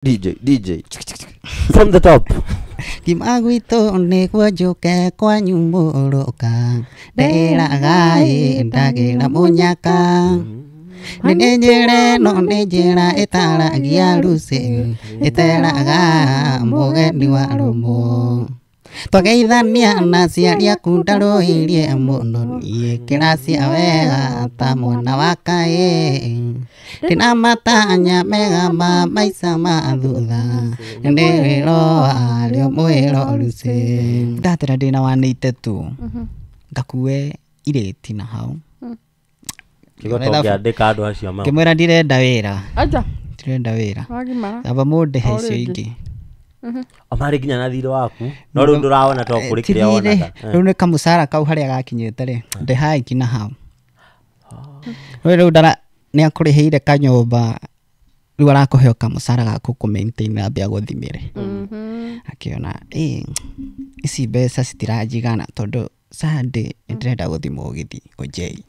DJ, DJ. From the top. Kima gwitũ nĩguo njũke kwanyu mũrũka ndĩraga ĩ ndagĩra mũnyaka nĩ nĩ njĩra ĩno nĩ njĩra ĩtaragia rucĩ ĩteraga mũgeni wa rũmũ twageithania na aciari aku ndarũirie mũno niĩ kĩracia wega ta mwana wa kaĩ ndĩna matanya mega ma maica ma thutha nĩ wĩro warĩo mwĩro rucĩ ndatĩra ndĩna 182 ngakue irĩti na hau. Kigo tũngĩandĩka andũ acio ma. Ngĩmwĩra ndirenda wĩra. Aja. Ndirenda wĩra. Wagimara. Amba mũndĩhe icio ingĩ. O marĩ nginya na thirĩ waku no rĩu ndũrawona to kũrĩ kĩrĩa wonaga. Rĩu nĩ kamũcara kau harĩa gakinyĩte rĩ ndĩhae nginya hau. Rĩu ndara nĩ akũrĩhĩire kanyũmba rĩu arakũhe kamũcara gaku kũ maintain ambia gũthimĩre. Akĩona ici mbeca citiranjigana tondũ Sunday nĩndĩrenda gũthiĩ mũgithi ũnjei.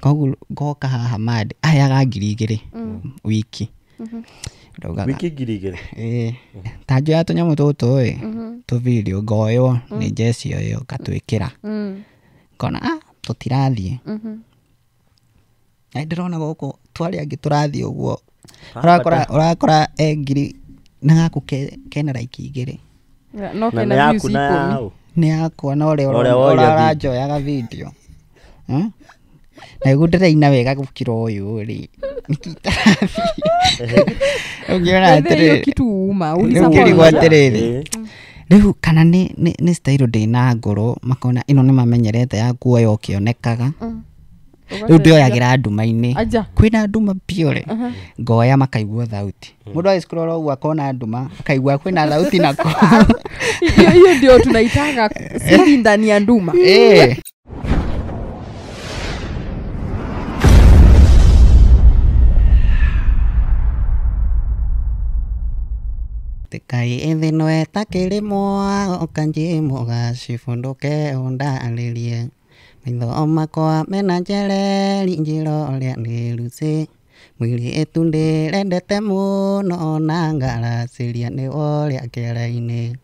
Koguo ngoka haha Monday aheaga 2,000 wiki. Wiki 2,000. Ta njoya tũnyamũ tũtũ ĩ tũ video ngoywo nĩ njeci ĩyo ngatwĩkĩra. Ngona tũtirathiĩ. Na ndĩrona gũkũ twarĩa angĩ tũrathiĩ ũguo ũrakora ngiri na gaku kena like 2. No kena views 10. Nĩ yakwa na ũrĩa ũranjoyaga video. Na igu ndĩraina wega gũkĩra ũyũ rĩ nĩkĩ itarathiĩ. Ũngĩona atĩrĩrĩ ũngĩrigwo atĩrĩrĩ rĩu kana nĩ style ndĩna ngoro makona ĩno nĩ mamenyerete ya kuoya ũkĩonekaga. Rĩu ndĩoyagĩra nduma-inĩ kwĩna nduma biũ rĩ ngoya makaigua thauti. Mũndũ agĩscroll ũguo akona nduma akaigua kwĩna thauti nako. Hiyo ndio tunaitanga siri ndani ya nduma. Kai ĩthĩ no etakĩrĩmwo ũkanjĩ mũgacibũndũke ũndarĩrie maitho makwa mena njereri njĩra ũrĩa nĩ rucĩ mwĩrĩ ĩtu ndĩrendete mũno na ngaracĩria nĩ ũrĩa kĩara-inĩ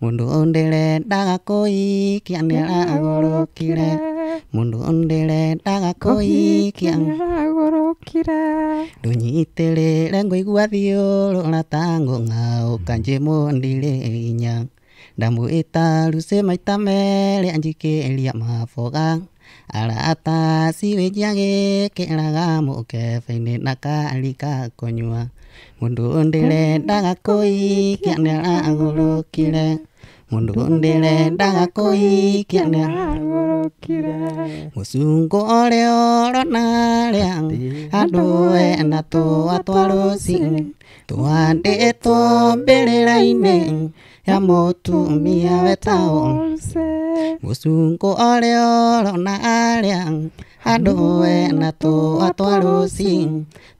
mũndũ ndĩrendaga kũikia nĩaragũrũkire mũndũ ndĩrendaga kũikia nĩaragũrũkire ndũnyitĩrĩre ngũigua thiũrũra ta ngũng'aũka njĩmũndirĩ hinya ndamwĩta rucĩ maita merĩ anjikĩria maboga arata ciwĩnjia gĩkĩraga mũkebe-inĩ na karika kũnyua mũndũ ndĩrendaga kũikia nĩaragũrũkire mũndũ ndĩrendaga kũikia nĩaragũrũkire mũcungũ ũrĩa ũrona rĩa andũ ena tũa twa rũci twandĩtwo mbĩrĩra-inĩ ya mũtumia wetagwo mũcungũ ũrĩa ũrona arĩa andũ ena tũa twa rũci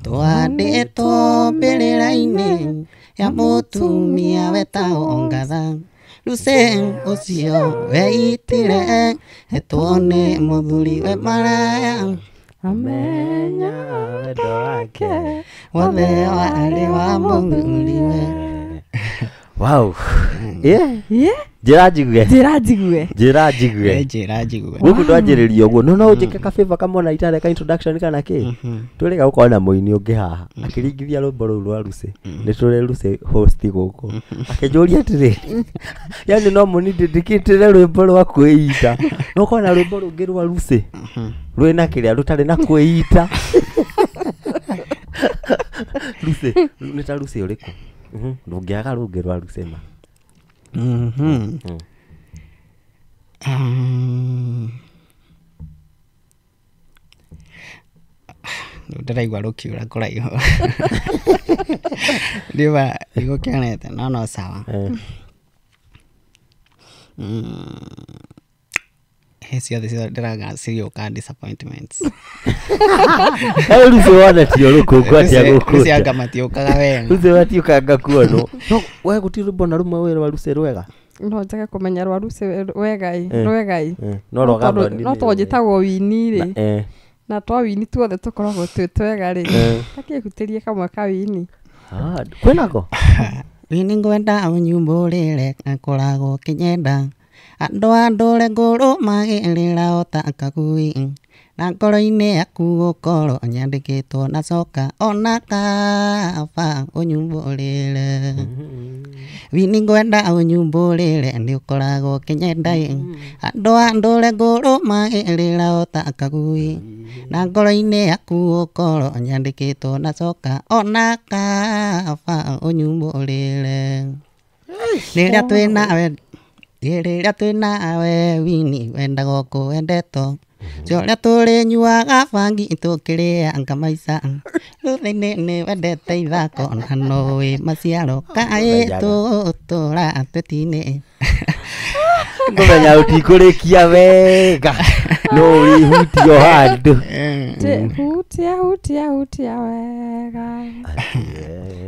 twandĩtwo mbĩrĩra-inĩ ya mũtumia wetagwo Ngatha Lucy ũcio weitire etwo nĩ mũthuri we maraya amenya wendo wake wothe warĩ wa mũthuri we. Wow. Njĩra njigue. Njĩra njigue. Njĩra njigue. Njĩra njigue. Gũkũ ndwanjĩrĩria ũguo no ũnjĩke ka favor kamwe itareka introduction kana kĩ. Twĩrĩga gũkorwo na mũini ũngĩ haha akĩringithia rwĩmbo rũu rwa Lucy. Nĩ tũrĩ Lucy host gũkũ. Akĩnjũria atĩrĩrĩ yani no mũni ndĩkĩtĩre rwĩmbo rwa kwĩita. No ũkorwo na rwĩmbo rũngĩ rwa Lucy rwĩna kĩrĩa rũtarĩ na kwĩita. Lucy nĩ ta Lucy ũrĩkũ? Ndũngĩaga rũngĩ rwa Lucy ma. Ndĩraigua rũkiura kũraihu. Ndiũma ndigũkĩonete no sawa. Ciothe ciothe ndĩraga cigĩũka disappointments. Lucy wona ti ũrũkũngũ atĩa gũkũ. Lucy anga matiũkaga wega. Lucy matiũkanga kuonwo. No we gũtirĩ rwĩmbo na rũmwe rwa Lucy rwega. No njage kũmenya rwa Lucy wega ĩ rwega ĩ. No rwa Gathoni. No to njĩtagwo Winnie rĩ. Na twa Winnie tuothe tũkoragwo twĩ twega rĩ. Takĩhutĩrie kamwe ka Winnie. Ah, kwĩnako Wini ngwenda ũnyumbũrĩre akoragwo kĩnyenda andũ a ndũre ngũrũmagĩrĩra o ta kagui na ngoro-inĩ yaku gũkorwo nyandĩkĩtwo na coka ona kaba ũnyumbũrĩre. Wini ngwenda ũnyumbũrĩre nĩ ũkoragwo kĩnyenda andũ a ndũre ngũrũmagĩrĩra o ta kagui na ngoro-inĩ yaku gũkorwo nyandĩkĩtwo na coka ona kaba ũnyumbũrĩre. Rĩrĩa twĩnawe rĩrĩa twĩnawe Wini wendaga ũkũwendetwo cio ũrĩa tũrĩnyuaga bangi tũkĩrĩanga maica thutha-inĩ nĩ wendete ithako na no wĩ maciaro kaĩ tũtũra twĩtinĩ. Ngũmenya ũtikũrĩkia wega no wĩhutio handũ. Hutia hutia hutia wega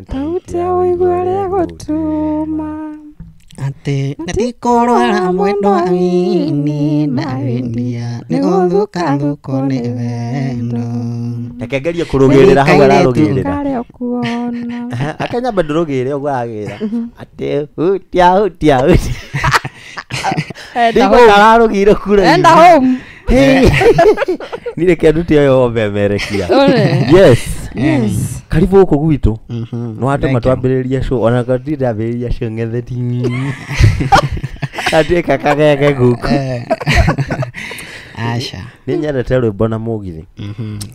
ta hutia ũigue ũrĩa gũtũma atĩ nĩtikũrwara mwendwa Wini ndawinia nĩgũthukathukwo nĩ wendo. Reke ngerie kũrũgĩrĩra hau ararũgĩrĩra. Karĩa ũkuona Akanyamba ndũrũgĩrĩre ũguo aragĩra atĩ hutia hutia hutia. Enda Ndiguo home. ararũgĩire kura. Enda home. Ni reke ndute ũyũ ũmemerekia. Ore. Yes. Yes. Karibu gũkũ gwitũ. Nĩ watũma Thank you. twambĩrĩrie show ona korwo ndambĩrĩria show ng'etheti atuĩka kagege gũkũ. Aca. Nĩ nyendete rwĩmbo na mũgithi.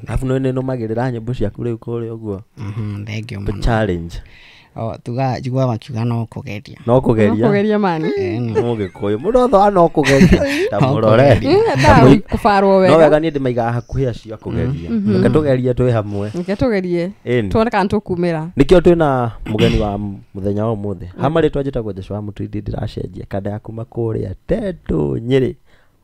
Arabu nĩ nĩnũmagĩrĩra nyĩmbo ciaku rĩu kũrĩa ũguo. Thank you mũno. Challenge. O tuga njiguaga makiuga no kũgeria. No kũgeria. Kũgeria mani. Mũgĩkũyũ mũndũ othe wa no kũgeria ta No mũrore. Endaga kũbarwo No wega. wega niĩ ndĩmaigaga hakuhĩ acio a kũgeria. Reke tũgerie twĩ hamwe. Reke tũgerie. Ĩni. Tuone kana tũkumĩra. Nĩkĩo twĩna mũgeni wa mũthenya wa ũmũthĩ. Ha marĩtwa njĩtagwo Joshua Mũtwindi ndĩracenjia kanda ya kuma kũrĩa Tendũ Nyĩrĩ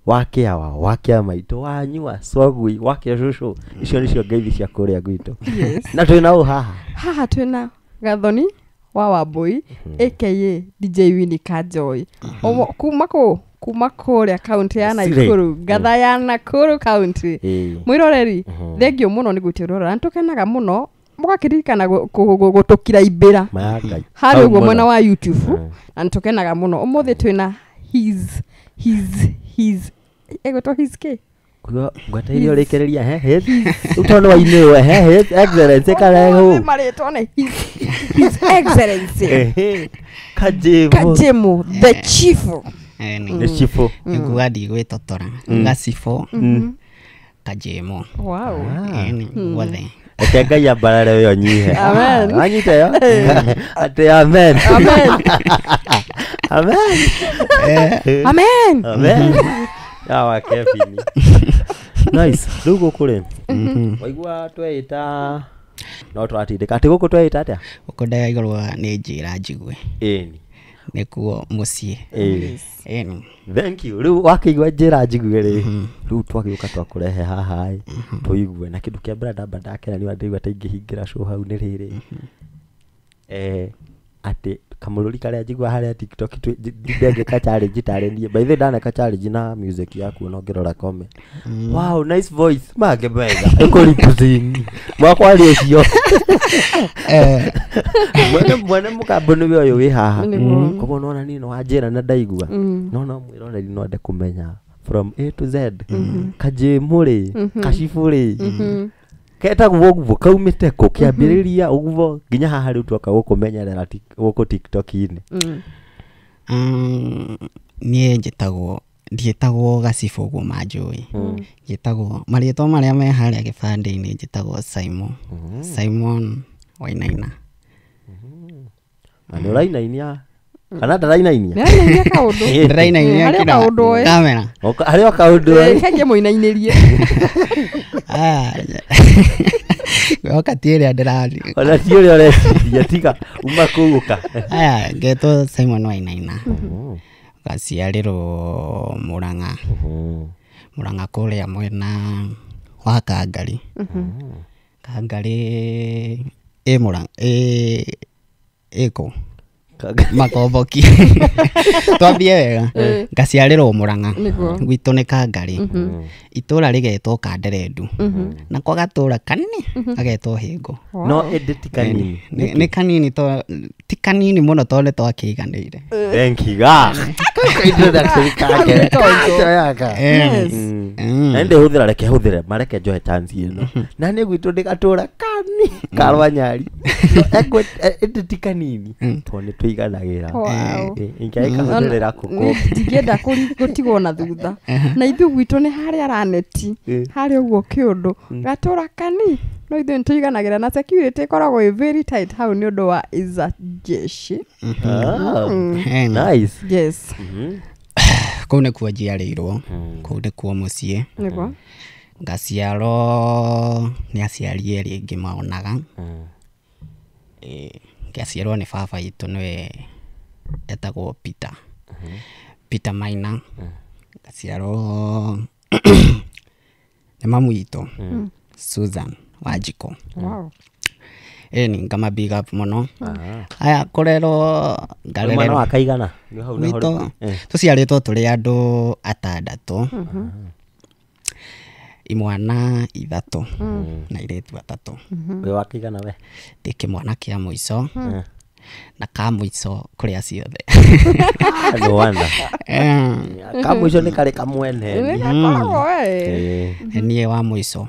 wa kĩawa wa kĩa maitũ wanyua cogui wa kĩa cũcũ. Icio nĩcio ngeithi cia kũrĩa gwitũ. Yes. Na twĩna ũ haha? Haha twĩna Gathoni wa Wambui aka DJ Winnie Kajoy. Kuma kũ? Kuma kũrĩa kaunti ya Sirĩ. Nakuru, ngatha ya Nakuru kaunti. Mwĩroreri, thengio mũno nĩ gwĩtĩrora. Nĩ tũkenaga mũno mũgakĩririkana gũtũkira imbĩra Maya Ngai. harĩ Hau ũguo mwena mwena. wa YouTube na nĩ tũkenaga mũno. Ũmũthĩ twĩna his his his egwĩtwo his kĩ? Kuga ngwetereire ũrĩkĩrĩria he his. Rĩu tondũ nĩ wainĩrwo he his excellence karehwo. Ũmũthĩ marĩtwa nĩ his his excellency Kajĩmũ. Kajĩmũ the chief. Nĩ cibũ. Nĩnguga ndigwĩtotora gacibũ Kajĩmũ. Wow. Guothe. Reke Ngai ambarare ĩyo nyihe. Amen. Wanyita ĩyo? Atĩ amen. Amen. Amen. Amen. Amen. Yawa Kevin. Nice. Rĩu gũkũ rĩ. Waigua tweĩta no tũratindĩka atĩ gũkũ tweĩta atĩa? Gũkũ ndĩraigua nĩ njĩra njigue. Ĩni. Nĩkuo mũciĩ. Ĩni. Ĩni. Thank you. Rĩu wakĩigua njĩra njigue rĩ, rĩu twagĩũka twakũrehe haha ĩ, tũigue. Na kĩndũ kĩa mbere ndamba ndakena nĩ ndĩraigua ta ingĩhingĩra show hau nĩ rĩrĩ. Atĩ kamũrũri karĩa njigua harĩa TikTok ndengĩka challenge tarĩ niĩ. By the way ndaneka challenge na music yaku na ũngĩrora comment. Wow, nice voice. Mange mega. Ĩkũripusing. Mwakwaria ũcio. Mwene mũkambo nĩwe ũyũ wĩ haha. Nĩguo. Koguo nona niĩ no wanjĩra na ndaigua. No mwĩroreri no ende kũmenya from A to Z. Kajĩmũ rĩ, kacibũ rĩ, ketagwo ũguo kaumĩte kũ kĩambĩrĩria ũguo nginya haha rĩu twoka gũkũmenyerera gũkũ TikTok-inĩ. Niĩ njĩtagwo ndiĩtagwo gacibũ ũguo manjũĩ. Njĩtagwo marĩtwa marĩa me harĩa gĩbandĩ-inĩ njĩtagwo Simon. Simon Wainaina. Na nĩ ũrainainia kana ndarainainia? Nĩarainainia kaũndũ. Ndĩrainainia Harĩ o kĩra kaũndũ oĩ. kamera. Harĩ o kaũndũ oĩ. Kengie mũinainĩrie. Oka ti ĩrĩa ndĩrathiĩ. Ona ti ũrĩa ũreciria tiga uma kũu ũka. Aya ngetwo Simon Wainaina. Ngaciarĩrwo Mũrang'a. Mũrang'a kũrĩa mwena wa Kangari. Kangari ĩ Mũrang'a ĩ kũ? Makomboki. Twambie wega. Ngaciarĩrwo Murang'a. Gwitũ nĩ Kangarĩ. Itũra rĩgetwo Kanderendu. Nako gatũra kanini gagetwo Hĩngo. No ĩndĩ ti kanini. Nĩ kanini to ti kanini mũno tondũ nĩ twakĩiganĩire. Thank you. Introduction kake. Yes. Na ndĩ hũthĩra reke hũthĩre mareke njohe chance ĩno. Na nĩ gwitũ ndĩ gatũra kani karwa Nyari. Ĩndĩ ti kanini tondũ nĩ tũiganagĩra. Ingĩaika hũthĩrĩra kũkũ. Ndingĩenda gũtigwo na thutha. Na ithuĩ gwitũ nĩ harĩa Raneti. Harĩa ũguo kĩũndũ. Gatũra kani no ithuĩ nĩ tũiganagĩra na security ĩkoragwo ĩ very tight hau nĩ ũndũ wa iza jeshi. Nice. Yes. Kũu nĩkuo njiarĩirwo. Kũu nĩkuo mũciĩ. Nĩguo. Ngaciarwo nĩ aciari erĩ ngĩmaonaga. Ngĩciarwo nĩ baba witũ nĩwe etagwo Peter. Peter Maina. Ngaciarwo nĩ mamu witũ Susan Wanjikũ. Wow. Ĩni ngama big up mũno. Aya kũrerwo ngarererwo. Mwana wa kaigana? Gwitũ tũciarĩtwo tũrĩ andũ atandatũ. Imwana ithatũ na airĩtu atatũ. Wĩ wa kaigana we? Ndĩ kĩmwana kĩa mũico. Na ka mũico kũrĩ acio othe. No wonder. Ka mũico nĩ karĩ kamwene. Nĩ gakoragwo we. Niĩ wa mũico.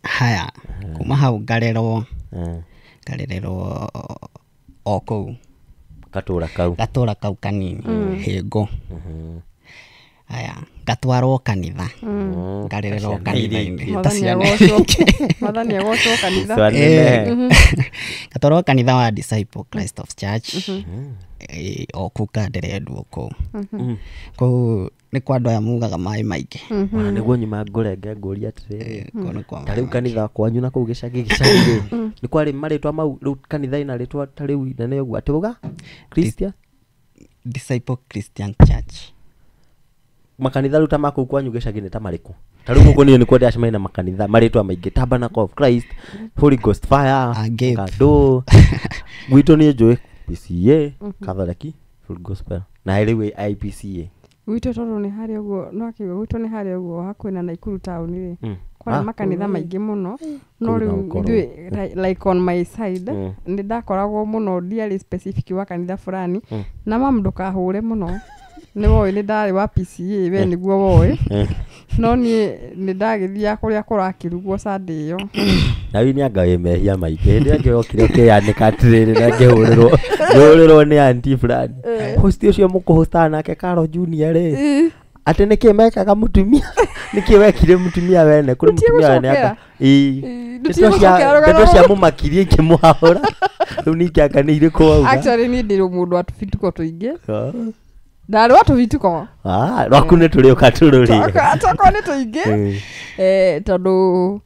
Haya kuma hau ngarerwo. Ngarererwo o kũu. Gatũra kau. Gatũra kau kanini. Hĩngo. Aya ngatwarwo kanitha. Ngarererwo kanitha-inĩ. Mwathani agocwo kanitha. Ngatwarwo kanitha wa Disciple Christ of Church. O kũu Kanderendu kũu. Kũu nĩ kwa andũ aya mugaga maĩ maingĩ. Nĩguo nyuma ngũrenge ngũria atĩrĩrĩ. Ta rĩu kanitha kwanyu na kũu gĩcagi gĩcagi rĩ. Nĩ kwarĩ marĩtwa mau rĩu kanitha ina rĩtwa ta rĩu inene ũguo atĩ uga? Christian? Disciple Christian Church. Makanitha rĩu ta ma kũu kwanyu gĩcagi nĩ ta marĩkũ? Ta rĩu gũkũ niĩ nĩkuo ndĩracemania na makanitha marĩtwa maingĩ Tabernacle of Christ, Holy Ghost Fire, Kado. Gwitũ niĩ njũĩ PCA, Catholic, Full Gospel. Na rĩu IPCA. Gwitũ tondũ nĩ harĩa ũguo no akĩigua gwitũ nĩ harĩa ũguo hakuhĩ na Naikuru town rĩ. Kwarĩ makanitha maingĩ mũno. No rĩu ithuĩ like on my side nĩ ndakoragwo mũno ndiarĩ specific wa kanitha fulani. Na mamu ndũkahũre mũno. Nĩ woĩ nĩ ndarĩ wa PCA we nĩguo woĩ. No niĩ nĩ ndagĩthiaga kũrĩa kũrakĩrugwo Sunday ĩyo. Na rĩu nĩ anga wĩ mehia maingĩ. Hĩndĩ ĩrĩa ngĩokire ũkĩyanĩka atĩrĩrĩ na ngĩhũrĩrwo nĩ auntie fulani. Host ũcio mũkũhostaga nake Carol Junior rĩ. Atĩ nĩkĩ mekaga mũtumia? Nĩkĩ wekire mũtumia wene? Kũrĩ mũtumia wene anga. Ndeto cia mũmakirie ikĩmũhahũra. Rĩu ningĩ anga nĩ irĩkũ wauga? Actually niĩ ndĩ mũndũ wa tũbituko tũingĩ. Ndarĩ wa tũbituko. Rwaku nĩ tũrĩũka tũrũrĩe. Twakwa nĩ tũingĩ. Tondũ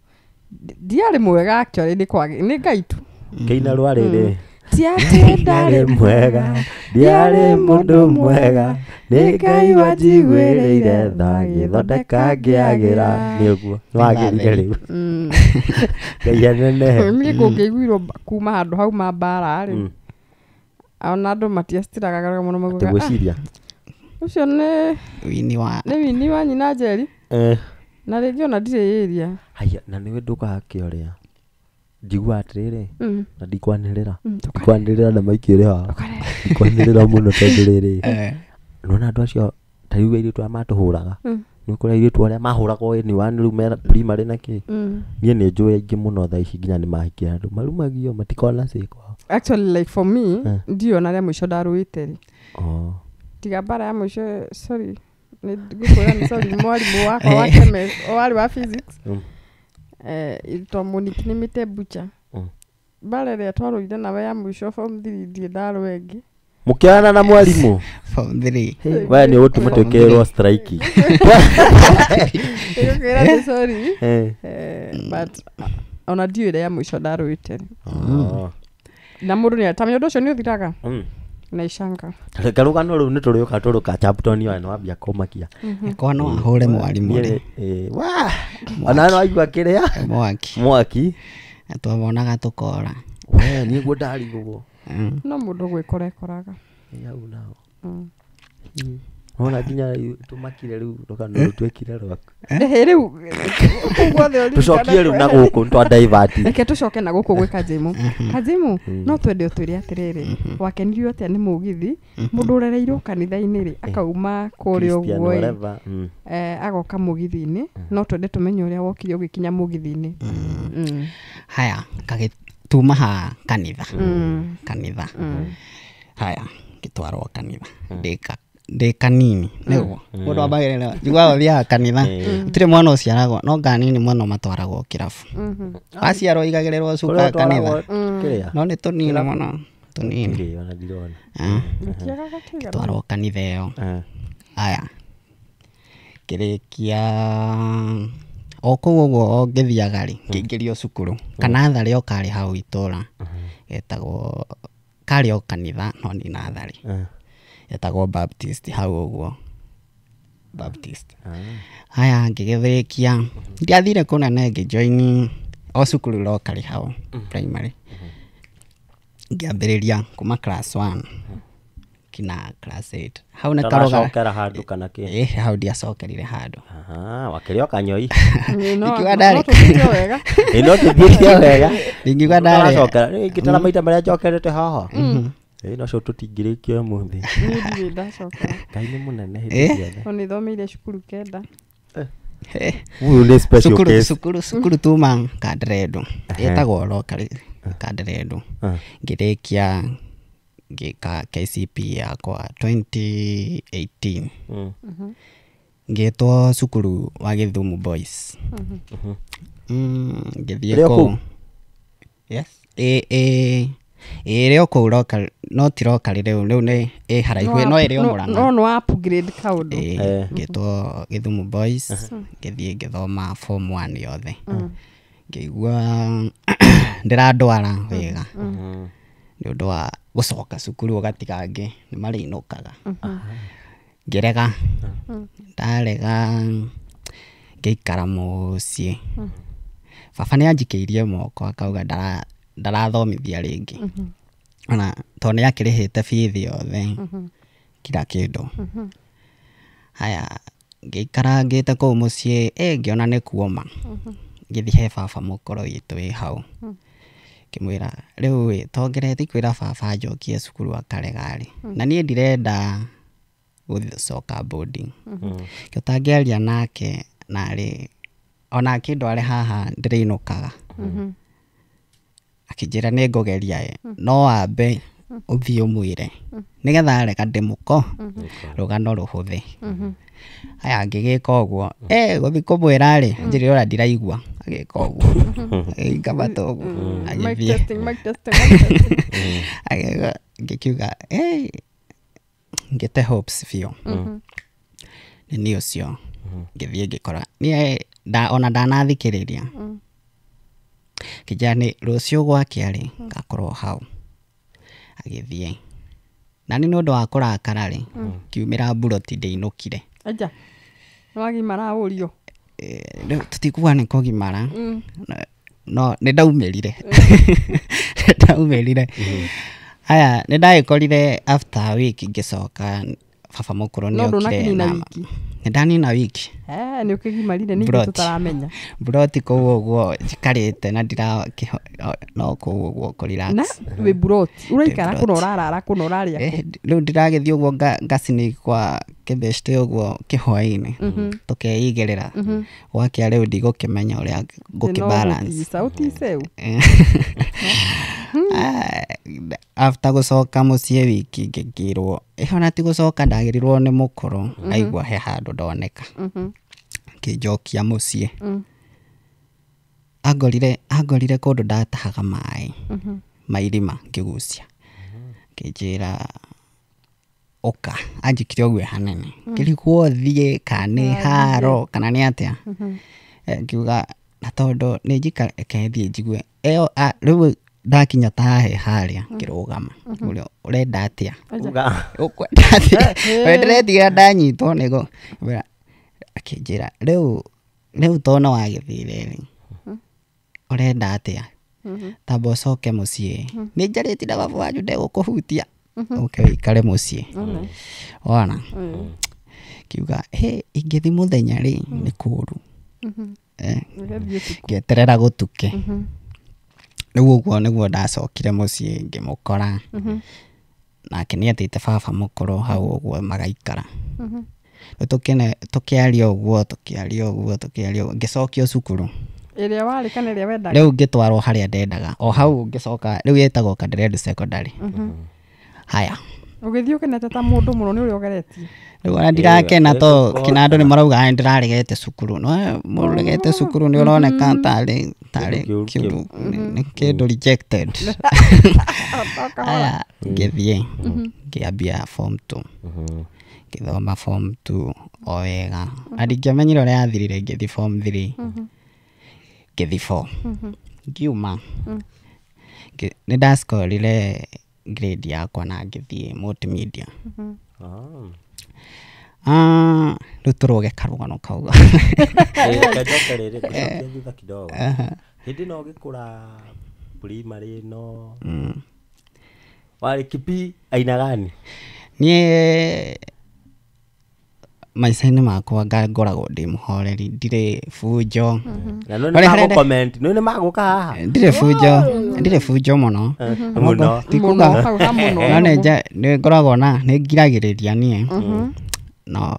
ndiarĩ mwega actually nĩ kwagĩ nĩ Ngai tu. Kĩina rwarĩ rĩ. Ti atĩ ndarĩ mwega, ndiarĩ mũndũ mwega, nĩ Ngai wanjiguĩrĩire tha agĩthondeka ngĩagĩra. Nĩ ũguo nĩwagĩrire rĩu. Ngai anenehe. Niĩ kũngĩaiguirwo kuma handũ hau ma mbara rĩ. Ona andũ matiacitiraga mũno maugaga. Atĩ gwĩciria. Ũcio nĩ wini wa nĩ wini wa nyina Njeri. Na rĩngĩ ona ndirĩ ĩria. Haya na nĩwe ndũkaga kĩoria. Njiguaga atĩrĩrĩ na ndikwanĩrĩra. Ndikwanĩrĩra na maiki ĩrĩ haha. Ndikwanĩrĩra mũno tondũ rĩrĩ. Nĩwona andũ acio ta rĩu airĩtu arĩa matũhũraga. Nĩ ũkũrĩ airĩtu arĩa mahũragwo N1 rĩu me primary na kĩ. Niĩ nĩ njũĩ aingĩ mũno thaa ici nginya nĩ mahikia andũ marumagio matikoragwo na say kwao. Actually like for me ndiũ ona rĩa mũico ndarũĩte rĩ. Tiga mbara ya mũico sorry nĩ ngũkwĩra nĩ sorry mwarimũ wakwa wa chemistry warĩ wa physics. Ĩtwa Monique nĩ mĩte butcher. Mbara ĩrĩa twarũire nawe ya mũico form 3 ndirĩ ndarũa ĩngĩ. Mũkĩonana na mwarimũ? Form 3. We nĩ ũgũtũma twĩkĩrĩrwo strike. Ngũkwĩra nĩ sorry. But ona ndiũĩ ĩrĩa ya mũico ndarũĩte. Na mũndũ nĩ atamenya ũndũ ũcio nĩ ũthiraga. Na icanga. Reke rũgano rũu nĩ tũrĩũka tũrũka chapter ĩyo nĩ wambia kũmakia. Kwa no ahũre mwarimũ rĩ. Ona no aigua kĩrĩa? Mwaki. Mwaki. Twamonaga tũkora. We niĩ guo ndarigwo. No mũndũ gwĩkora ekoraga. Hau nao. Ona nginya tumakire riu rũgano rũtuĩkire rwaku. Rĩu guothe tũcokie rĩu na gũkũ twa divert. Reke tũcoke na gũkũ gwĩ Kajimu. Kajimu no twende ũtwĩre atĩrĩrĩ, wakenirio atĩa nĩ mũgithi? Mũndũ ũrereirwo kanitha-inĩ rĩ, akauma kũrĩa ũguo ĩ, agoka mũgithi-inĩ, no twende tũmenye ũrĩa wokire ũgĩkinya mũgithi-inĩ. Haya, kagĩtuma ha kanitha. Kanitha. Haya, ngĩtwarwo kanitha. Ndĩ kanini nĩguo mũndũ ambagĩrĩra njiguaga ũthiaga kanitha gũtirĩ mwana ũciaragwo no kanini mũno matwaragwo kĩrabu waciarwo igagĩrĩrwo cuka kanitha no nĩ tũnini mũno tũnini twarwo kanitha ĩyo. Aya ngĩrĩkia o kũu ũguo ngĩthiaga rĩ ngĩingĩrio cukuru kana tharĩ o karĩ hau itũra getagwo karĩ o kanitha no nĩ natharĩ etagwo Baptist hau ũguo Baptist. Haya ngĩgĩthĩkia ndiathire kũnene ngĩjoin o cukuru locally hau primary ngĩambĩrĩria kuma class 1 kina class 8 hau nĩ karoga cokera handũ kana kĩ hau ndiacokerire handũ. Wakĩrĩ o kanyoi ingiuga ndarĩ no tũthiĩte wega ingiuga ndarĩ cokera ingĩtara maita marĩa njokerete haha. No cio tũtingĩrĩkia ũmũthĩ. Niĩ ndirĩ ndacokera. Ngai nĩ mũnene hĩndĩ ciothe. No nĩthomeire cukuru 9. Ũyũ nĩ special case. Cukuru tuma Kanderendu ĩtagwo locally Kanderendu ngĩrĩkia ngĩka KCPE yakwa 2018 ngĩtwo cukuru wa Gĩthumo Boys. Ngĩthiĩ kũu. Yes. Ĩrĩ o kũu local no ti local rĩu nĩ ĩ haraihu no ĩrĩ o Murang'a. No no upgrade kaũndũ. Ngĩtwo Gĩthumo Boys ngĩthiĩ ngĩthoma form 1 yothe. Ngĩigua ndĩrandwara wega nĩ ũndũ wa gũcoka cukuru ũgatiga angĩ nĩ marĩinũkaga. Ngĩrega ndarega ngĩikara mũciĩ. Baba nĩ anjikĩirie moko akauga ndarathomithia rĩngĩ. Ona tondũ nĩ akĩrĩhĩte bithi yothe kila kĩndũ. Haya ngĩikara ngĩte kũu mũciĩ ngĩona nĩ kuoma. Ngĩthiĩ he baba mũkũrũ witũ wĩ hau. Ngĩmwĩra rĩu ĩ tongeretie kwĩra baba njokie cukuru akarega rĩ. Na niĩ ndirenda gũcoka boarding. Ũtangĩaria nake narĩ ona akĩndware haha ndĩrĩinũkaga. Akĩnjĩra nĩ ngũgeria no wambe ũthiĩ ũmwĩre nĩgetha arega ndĩmũko rũgano rũhũthe. Haya ngĩgĩka ũguo gũthiĩ kũmwĩra rĩ njĩrĩ ũrĩa ndiraigua agĩka ũguo agĩinga matũ ũguo agĩthiĩ ngĩkiuga ngĩte hopes biũ. Nĩ niĩ ũcio ngĩthiĩ ngĩkora niĩ ona ndanathikĩrĩria kĩnjĩra nĩ rũciũ gwakĩa rĩ ngakorwo hau. Agĩthiĩ na nĩ ũndũ wa kũrakara rĩ ngiumĩra mburoti ndĩinũkire. Aja nĩ wagimara ũrio? Tũtikuga nĩ kũgimara no nĩ ndaumĩrire. Ndaumĩrire. Haya nĩ ndagĩkorire after a week ngĩcoka baba mũkũrũ nĩ okire na nĩ ndanina wiki. Nĩ ũkĩgimarire nĩ ithuĩ tũtaramenya. Mburoti kũu ũguo njikarĩte na ndira no kũu ũguo kũ relax. Na wĩ mburoti ũraikara kũna ũrarara kũna ũrarĩa kũ? Rĩu ndĩragĩthiĩ ũguo ngacini kwa kĩbeshte ũguo kĩhwaĩ-inĩ tũkeigĩrĩra gwakĩa rĩu ndigũkĩmenya ũrĩa ngũkĩ balance. Sauti ceu. After gũcoka mũciĩ wiki ngĩkĩrwo ona ti gũcoka ndagĩrĩrwo nĩ mũkũrũ aigua he handũ ndoneka kĩnjokia mũciĩ. Angorire kũndũ ndatahaga maĩ ma irima ngĩgucia ngĩnjĩra ũka anjĩkire ũguo hanene ngĩrigwo thiĩ kana nĩ haro kana nĩ atĩa. Ngiuga na tondũ nĩ njikare reke thiĩ njigue ĩyo rĩu ndakinya ta haha harĩa ngĩrũgama ũrĩa ũrenda atĩa ũkwenda atĩa ndĩretiga ndanyitwo nĩguo akĩnjĩra rĩu tondũ nĩ wagĩthire rĩ ũrenda atĩa Tamba ũcoke mũciĩ. Nĩ njarĩtie na baba wanyu ndegũkũhutia. Ũke ũikare mũciĩ. Wona? Kiuga, he ingĩthi mũthenya rĩ nĩ kũũru. Ngĩeterera gũtuke. Rĩu ũguo nĩguo ndacokire mũciĩ ngĩmũkora. Nake nĩetĩte baba mũkũrũ hau ũguo magaikara. Rĩu tũkĩaria ũguo ngĩcokio cukuru. Ĩrĩa warĩ kana ĩrĩa wendaga? Rĩu ngĩtwarwo harĩa ndendaga. O hau ngĩcoka rĩu ĩtagwo Kanderedu Secondary. Haya. Ũgĩthiĩ ũkenete ta mũndũ mũno nĩ ũrĩa ũgeretie. Rĩu ona ndirakena to kina andũ nĩ marauga ndĩraregete cukuru. No mũndũ ũregete cukuru nĩ ũroneka tarĩ kĩndũ nĩ kĩndũ rejected. Haya ngĩthiĩ ngĩambia form 2. Ngĩthoma form 2 o wega. Na ndingĩamenyire ũrĩa yathirire ngĩthiĩ form 3. Ngĩthiĩ 4. Ngiuma. Nĩ ndascorire grade yakwa na ngĩthiĩ multimedia. Rĩu tũrũge karũgano kau. Njoke rĩrĩ ngũcokia thutha kidogo. Hĩndĩ ĩno ũgĩkũra primary ĩno warĩ kipi aina gani? Niĩ maica-inĩ makwa ngoragwo ndĩ mũhoreri, ndirĩ bunjo. Na no nĩ magũ comment, no nĩ magũka haha. Ndirĩ bunjo mũno. Mũno. Tikuga. No nĩ ngoragwo na nĩ ngiragĩrĩria niĩ. No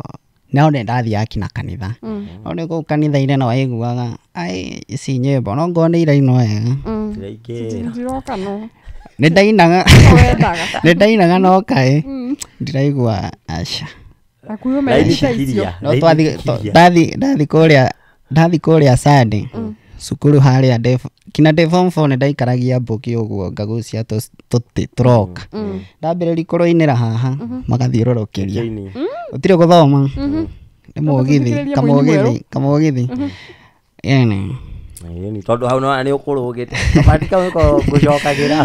nĩ ndathiaga kinya kanitha. No nĩ kũu kanitha-inĩ no waiguaga ai ici nyĩmbo no ngorwo nĩ irainwo wega. Ndiroka no. Nĩ ndainaga. Nĩ ndainaga no kaĩ ndiraigua aca. No ndathi kũrĩa Sunday cukuru harĩa kinya ndĩ form 4 nĩ ndaikaragia mbũki ũguo ngagucia tũtĩ tũroka. Ndambĩrĩria kũrũinĩra haha magathiũrũrũkĩria. Gũtirĩ gũthoma. Nĩ mũgithi kamũgithi. Ĩni. Ĩni tondũ hau no nĩ ũkũrũgĩte. Kabati kau nĩko ngũcokagĩra.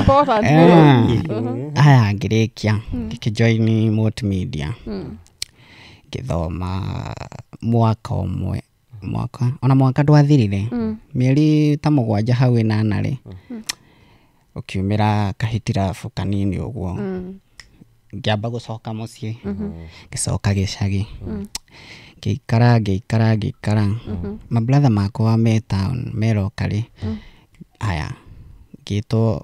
Haya ngĩrĩkia ngĩkĩjoin multimedia. Ngĩthoma mwaka ũmwe mwaka ona mwaka ndwathirire mĩeri ta mũgwanja hau ĩnana rĩ ũkiumĩra kahitirabu kanini ũguo ngĩamba gũcoka mũciĩ ngĩcoka gĩcagi ngĩikara mabratha makwa me town me local haya ngĩtwo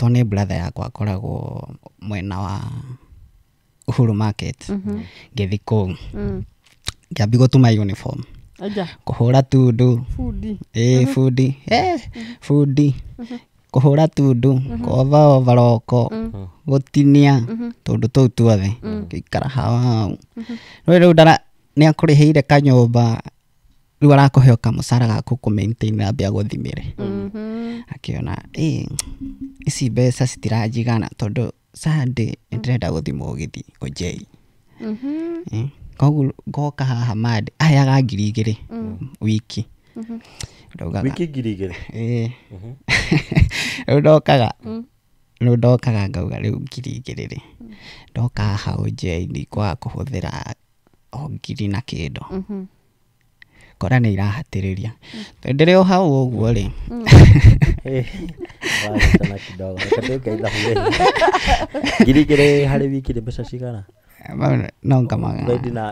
nĩ brother yakwa akoragwo mwena wa Uhuru Market ngĩthiĩ kũu ngĩambia gũtuma uniform kũhũra tundu bundi bundi kũhũra tundu kũova ovaroko gũtinia tũndũ tũu tuothe ngĩikara hau no rĩu nĩ akũrĩhĩire kanyũmba rĩu arakũhe o kamũcara gaku kũ maintain ambia gũthimĩre akĩona ici mbeca citiranjigana tondũ Sunday nĩndĩrenda gũthiĩ mũgithi ũnjei. Koguo ngoka haha Monday aheaga 2,000 wiki. Wiki 2,000? Ĩĩ. Rĩu ndokaga ngauga rĩu 2,000 rĩ ndoka haha ũnjei ndikwaga kũhũthĩra o 1,000 na kĩndũ. Kora nĩ irahatĩrĩria. Tondũ ndĩrĩ o hau ũguo rĩ. Wahĩtana kidogo. Reke twĩke ithabu rĩ. 2,000 harĩ wiki nĩ mbeca cigana? No ngamaga.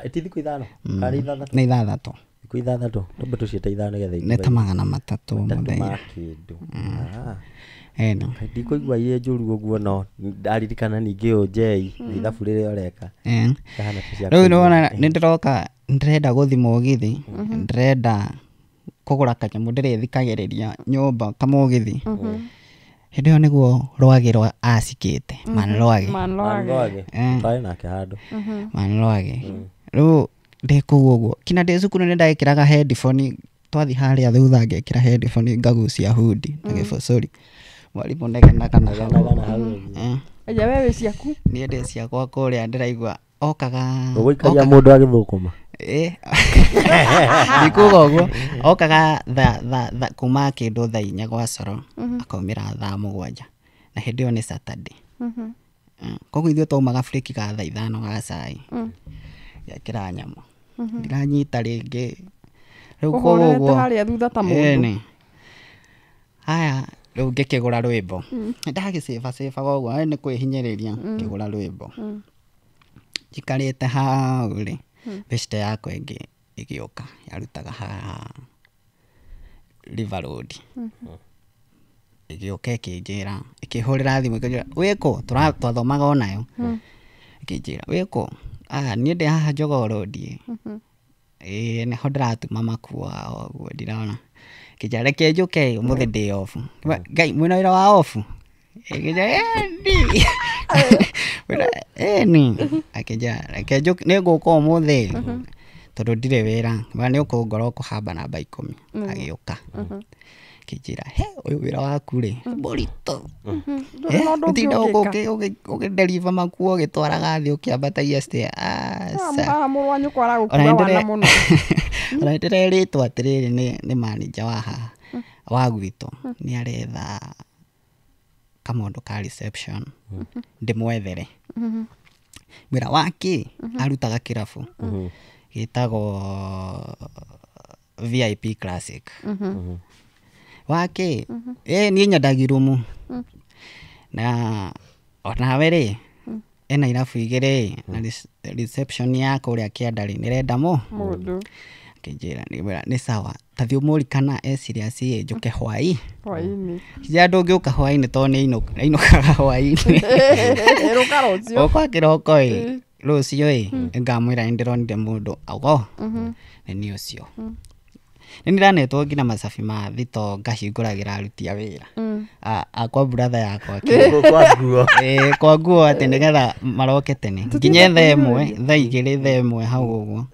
Ĩti thikũ 5 kana 6? Nĩ 6. Thikũ 6. Twambe tũciĩte 5 nĩgetha Nĩ ta 300 mũthenya. Ma kĩndũ. Ndikũigua irĩ njũru ũguo no ndaririkana ningĩ ũnjei ithabu rĩrĩa ũreka. Rĩu nĩwona nĩ ndĩroka ndĩrenda gũthiĩ mũgithi ndĩrenda kũgũra kanyamũ ndĩrĩthikagĩrĩria nyũmba kamũgithi. Hĩndĩ ĩyo nĩguo Rwagĩ rwa acikĩte Man Rwagĩ. Twarĩ nake handũ. Man Rwagĩ. Rĩu ndĩ kũu ũguo kinya ndĩ cukuru nĩ ndekĩraga headphone twathiĩ harĩa thutha ngekĩra headphone ngagucia hundi na gĩbocori. Mwarimũ negenaga na hau. Aya we wĩ ciaku? Niĩ ndĩ ciakwa kũrĩa ndĩraigua okaga. Ũgũikaria mũndũ agĩthũkũma? Ndikuga ũguo okaga kuma kĩndũ thaa 4 gwa coro akaumĩra thaa 7 na hĩndĩ ĩyo nĩ Saturday. Koguo ithuĩ twaumaga break ga thaa 5 ga cai ngekĩra nyama ndiranyita rĩngĩ rĩu koguo ũhorerete harĩa thutha ta mũndũ. Haya Rĩu ngĩkĩgũra rwĩmbo. Ndagĩcĩba ũguo nĩ kwĩhinyĩrĩria ngĩgũra rwĩmbo. Njikarĩte hau rĩ, beshte yakwa ĩngĩ ĩgĩũka yarutaga haha River Road. Ĩgĩũka ĩkĩnjĩra, ĩkĩhũrĩra thimũ ĩkĩnjĩra wĩkũ, twathomaga onayo. Ĩkĩnjĩra wĩkũ, ah niĩ ndĩ haha Jogoo Road ĩ. Ĩĩ nĩho ndĩratuma makuo ũguo ndirona. Ĩkĩnjĩra reke njũke ũmũthĩ ndĩ off. Ngai mwĩna wĩra wa off? Ĩkĩnjĩra ĩni. Ĩni. Akĩnjĩra reke njũke nĩngũka ũmũthĩ tondũ ndirĩ wĩra. Nĩ ũkũngora ũkũhamba namba 10. Agĩũka. Akĩnjĩra he ũyũ wĩra waku rĩ mũritũ. Ũtinda ũkĩdeliver makuo ũgĩtwaraga thĩ ũkĩambatagia stair. Aca. Mũrũ wa nyũkwa aragũkua wana mũno. Ona nĩndĩrerĩtwo atĩrĩrĩ nĩ manager wa haha wa gwitũ nĩ aretha kamũndũ ka reception ndĩmwethere. Mwĩra wake arutaga kĩrabu gĩtagwo VIP Classic. Wake niĩ nyendagia rumu na onawe rĩ ena irabu igĩrĩ na reception ya kũrĩa kĩanda rĩ nĩrenda mũndũ. Akĩnjĩra nĩ sawa ta thiĩ ũmũrie kana e serious ĩ njũke hwaĩ. Hwaĩ-inĩ. Kĩnjĩra ndũngĩũka hwaĩ-inĩ tondũ nĩ ainũkaga hwaĩ-inĩ. Rũka rũciũ. Ũka kĩroko ĩ rũciũ ĩ ngamwĩra nĩndĩronire mũndũ ago nĩ niĩ ũcio. Nĩ ndĩranetwo nginya macabi ma thito ngahingũragĩra aruti a wĩra. Akwa brother yakwa kwa nguo. Kwa nguo atĩ nĩgetha maroke tene nginye thaa ĩmwe thaa igĩrĩ thaa ĩmwe hau ũguo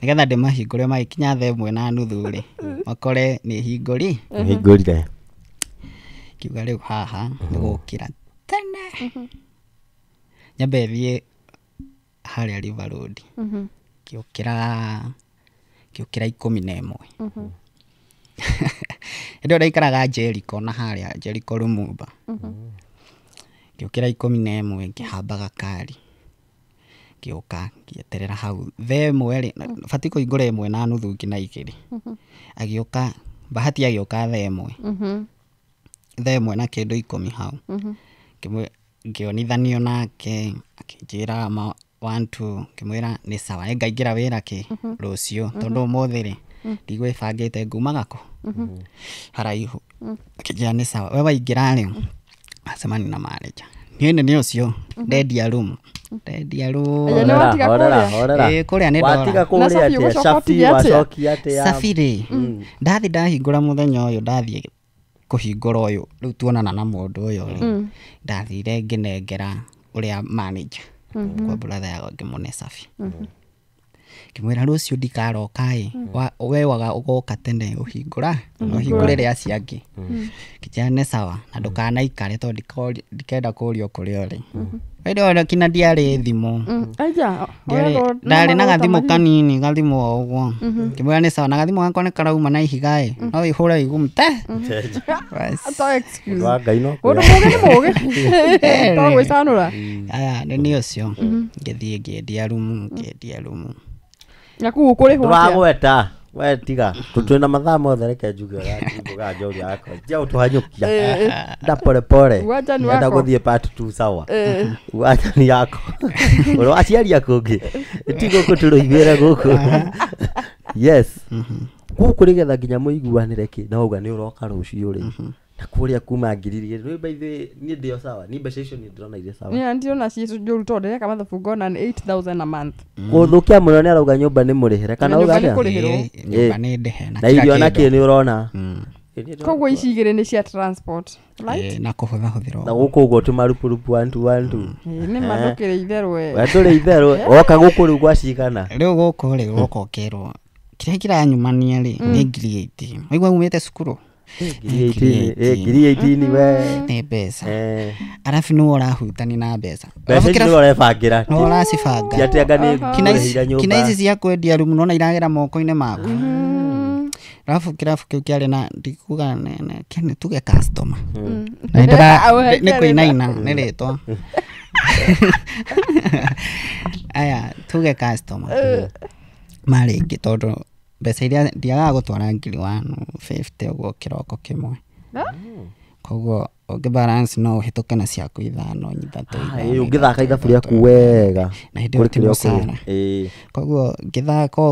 nĩgetha ndĩmahingũre magĩkinya thaa 1:30 rĩ makore nĩ hingũri. Hingũrire. Kiuga rĩu haha nĩ gũkĩra tene. Nyambe thiĩ harĩa River Road. Ngĩũkĩra 11. Hĩndĩ ĩyo ndaikaraga Jericho na harĩa Jericho Lumumba. Ngĩũkĩra 11 ngĩhamba gakari. Ngĩũka ngĩeterera hau thaa ĩmwe rĩ batiĩ kũhingũra 1:30 nginya 2. Agĩũka Bahati agĩũka thaa ĩmwe. Thaa ĩmwe na kĩndũ 10 hau. Ngĩonithanio nake akĩnjĩra 1 2 ngĩmwĩra nĩ sawa nĩngaingĩra wĩra kĩ rũciũ tondũ ũmũthĩ rĩ ndigwĩbangĩte ngumaga kũ haraihu. Akĩnjĩra nĩ sawa we waingĩra rĩ acemania na manager. Niĩ nĩ ũcio ndendia room. Ndendia room. Kũrĩa nĩ ndora. Watiga kũrĩa atĩa? Cabi wacokia atĩa? Cabi rĩ ndathiĩ ndahingũra mũthenya ũyũ ndathiĩ kũhingũra ũyũ rĩu tuonana na mũndũ ũyũ rĩ ndathire ngĩnengera ũrĩa manager kwa brother yakwa ngĩmũne cabi. Ngĩmwĩra rũciũ ndikaroka ĩ we waga ũgoka tene ũhingũra ũhingũrĩre acio angĩ. Ngĩnjĩra nĩ sawa na ndũkanaikare tondũ ndikenda kũrio kũrĩa ũrĩ. Hĩndĩ ĩyo kinya ndiarĩ thimũ. Ndarĩ na gathimũ kanini gathimũ o ũguo. Ngĩmwĩra nĩ sawa na gathimũ gakwa nĩ karauma na ihiga ĩ no wĩhũre wĩigue te. To excuse. Wa Ngai no. Ũndũ mũũgĩ nĩ mũũgĩ. To gwĩcanũra. Aya nĩ niĩ ũcio. Ngĩthiĩ ngĩendia rumu ngĩendia rumu. Na kũu ũkũrĩhwo atĩa? Ndũragweta we tiga twĩna mathaa mothe reke njuge ũrĩa njoria yakwa tia ũtũhanyũkia nda pole pole nenda gũthiĩ part 2 sawa uwanjani yako ũrĩ aciari aku ũngĩ ti gũkũ tũrũiguĩre gũkũ. Yes gũkũ nĩgetha nginya mũiguanĩre kĩ na wauga nĩ ũroka rũciũ rĩ na kũrĩa kuma 2,000 rĩ by the way niĩ ndĩo sawa ni mbeca icio niĩ ndĩrona irĩ sawa. Niĩ ndirona ciĩ njũru tondũ ndĩreka mathabu ngona nĩ 8,000 a month. Gũthũkia mũno nĩ arauga nyũmba nĩ mũrĩhĩre kana uga atĩa? Nyũmba nĩ ndĩhe na irio na kĩ nĩ ũrona. Koguo ici igĩrĩ nĩ cia transport right? Na kũhũthahũthĩra na gũkũ ũguo tũmarupurupu 1 2 1 2. Nĩ ma ndũkĩrĩ itherũ we. We ndũrĩ itherũ woka gũkũ rĩu gwa cigana. Rĩu gũkũ rĩ gũka ũkerwo kĩrĩa kĩranyumania rĩ nĩ 18,000. Waigua umĩte cukuru? 18,000 we nĩ mbeca. Arabu nĩwe ũrahutania na mbeca. Mbeca icio nĩwe ũrebangĩra. Nĩwe ũracibanga. Ti atĩ anga nĩ ngũrĩhĩire nyũmba. Kina ici cia kwendia rumu nĩwona iragera moko-inĩ maku. Arabu kĩrabu kĩu kĩarĩ na ndikuga nĩ tuge customer. Nĩ kũinaina nĩ rĩtwa. Aya tuge customer. Marĩ aingĩ tondũ mbeca iria ndiagaga gũtwara 1,150 ũguo kĩroko kĩmwe. Koguo ũngĩ balance no ũhĩtũke na ciaku ithano ithatũ ithano. Ũngĩthaka ithabu rĩaku wega. Na hĩndĩ ĩyo ti mũcara. Koguo ngĩthaka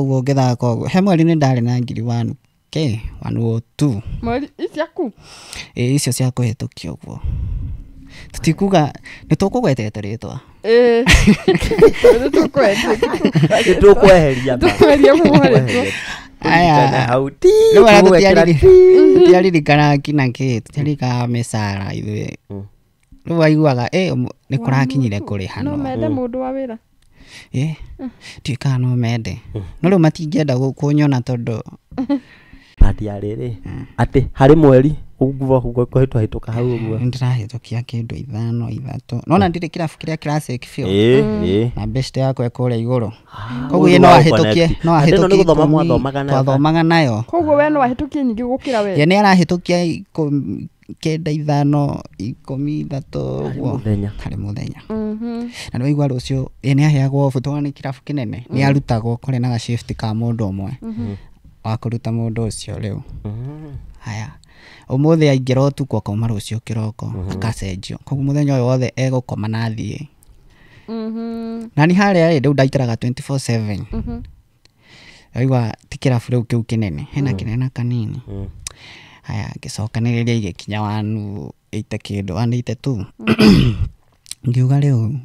ũguo he mweri nĩ ndarĩ na ngiri 1K 102. Mweri ciaku? Ĩĩ icio cia kũhĩtũkia ũguo. Tũtikuga nĩ tũkũgwetete rĩtwa. Ĩĩ. Nĩ tũkweheria. Tũkweheria rĩtwa. Aya. Rĩu tũtiaririkana kinya kĩ, tũtiaririkanaga mĩcara ithuĩ. Rĩu waiguaga nĩ kũrakinyire kũrĩhanwo. No mende mũndũ wa wĩra? Ĩĩ. Ndiũĩ kana no mende. No rĩu matingĩenda kũnyona tondũ Pati ya rĩrĩ atĩ harĩ mweri ũguo kũhĩtũka hau ũguo. Nĩndĩrahĩtũkia kĩndũ ithano ithatũ. Nona ndirĩ kĩrabu kĩrĩa classic biũ. Na best yakwa ĩkũrĩa igũrũ. Koguo ye no ahĩtũkie, no ahĩtũkie. Nĩ gũthoma mwathomaga nayo. Twathomaga nayo. Koguo we no ahĩtũkie nyingĩ gũkĩra we. Ye nĩ arahĩtũkia 9 5 13 ũguo harĩ mũthenya. Na nĩ waigua rũciũ ye nĩ aheagwo off tondũ nĩ kĩrabu kĩnene. Nĩ arutagwo kũrĩ na ga shift ka mũndũ ũmwe. Wa kũruta mũndũ ũcio rĩu. Haya. Ũmũthĩ aingĩra ũtukũ akauma rũciũ kĩroko akacenjio. Koguo mũthenya ũyũ wothe egũkoma na athiĩ. Na ni harĩa rĩ rĩu ndaikaraga 24/7. Waigua ti kĩrabu rĩu kĩu kĩnene, hena kĩnene na kanini. Haya ngĩcokanĩrĩria igĩkinya 180 kĩndũ 182. Ngiuga rĩu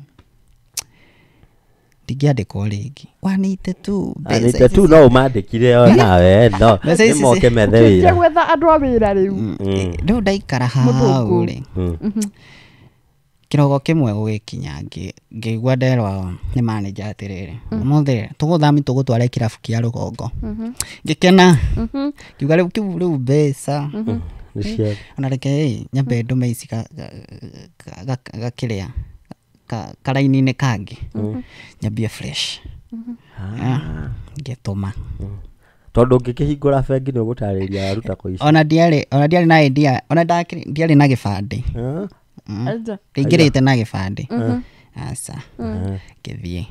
ndingĩandĩkwo rĩngĩ. 182 mbeca ici no ũmandĩkire o nawe no nĩ moke methe wĩra. Gwetha andũ a wĩra rĩu. Rĩu ndaikara hau rĩ. Kĩroko kĩmwe gũgĩkinya ngĩigua nderwo nĩ manager atĩrĩrĩ ũmũthĩ tũgũthami tũgũtware kĩrabu kĩa rũgongo. Ngĩkena. Ngiuga rĩu kĩu rĩu mbeca. Ona reke nyambe ndũme ici gakĩrĩa karaini-inĩ kangĩ nyambie fresh. Ngĩtũma. Tondũ ũngĩkĩhingũra bengi nĩ ũgũtarĩria waruta kũ ici. Ona ndiarĩ na idea, ona ndiarĩ na gĩbandĩ. Ndingĩrĩte na gĩbandĩ. Aca. Ngĩthiĩ.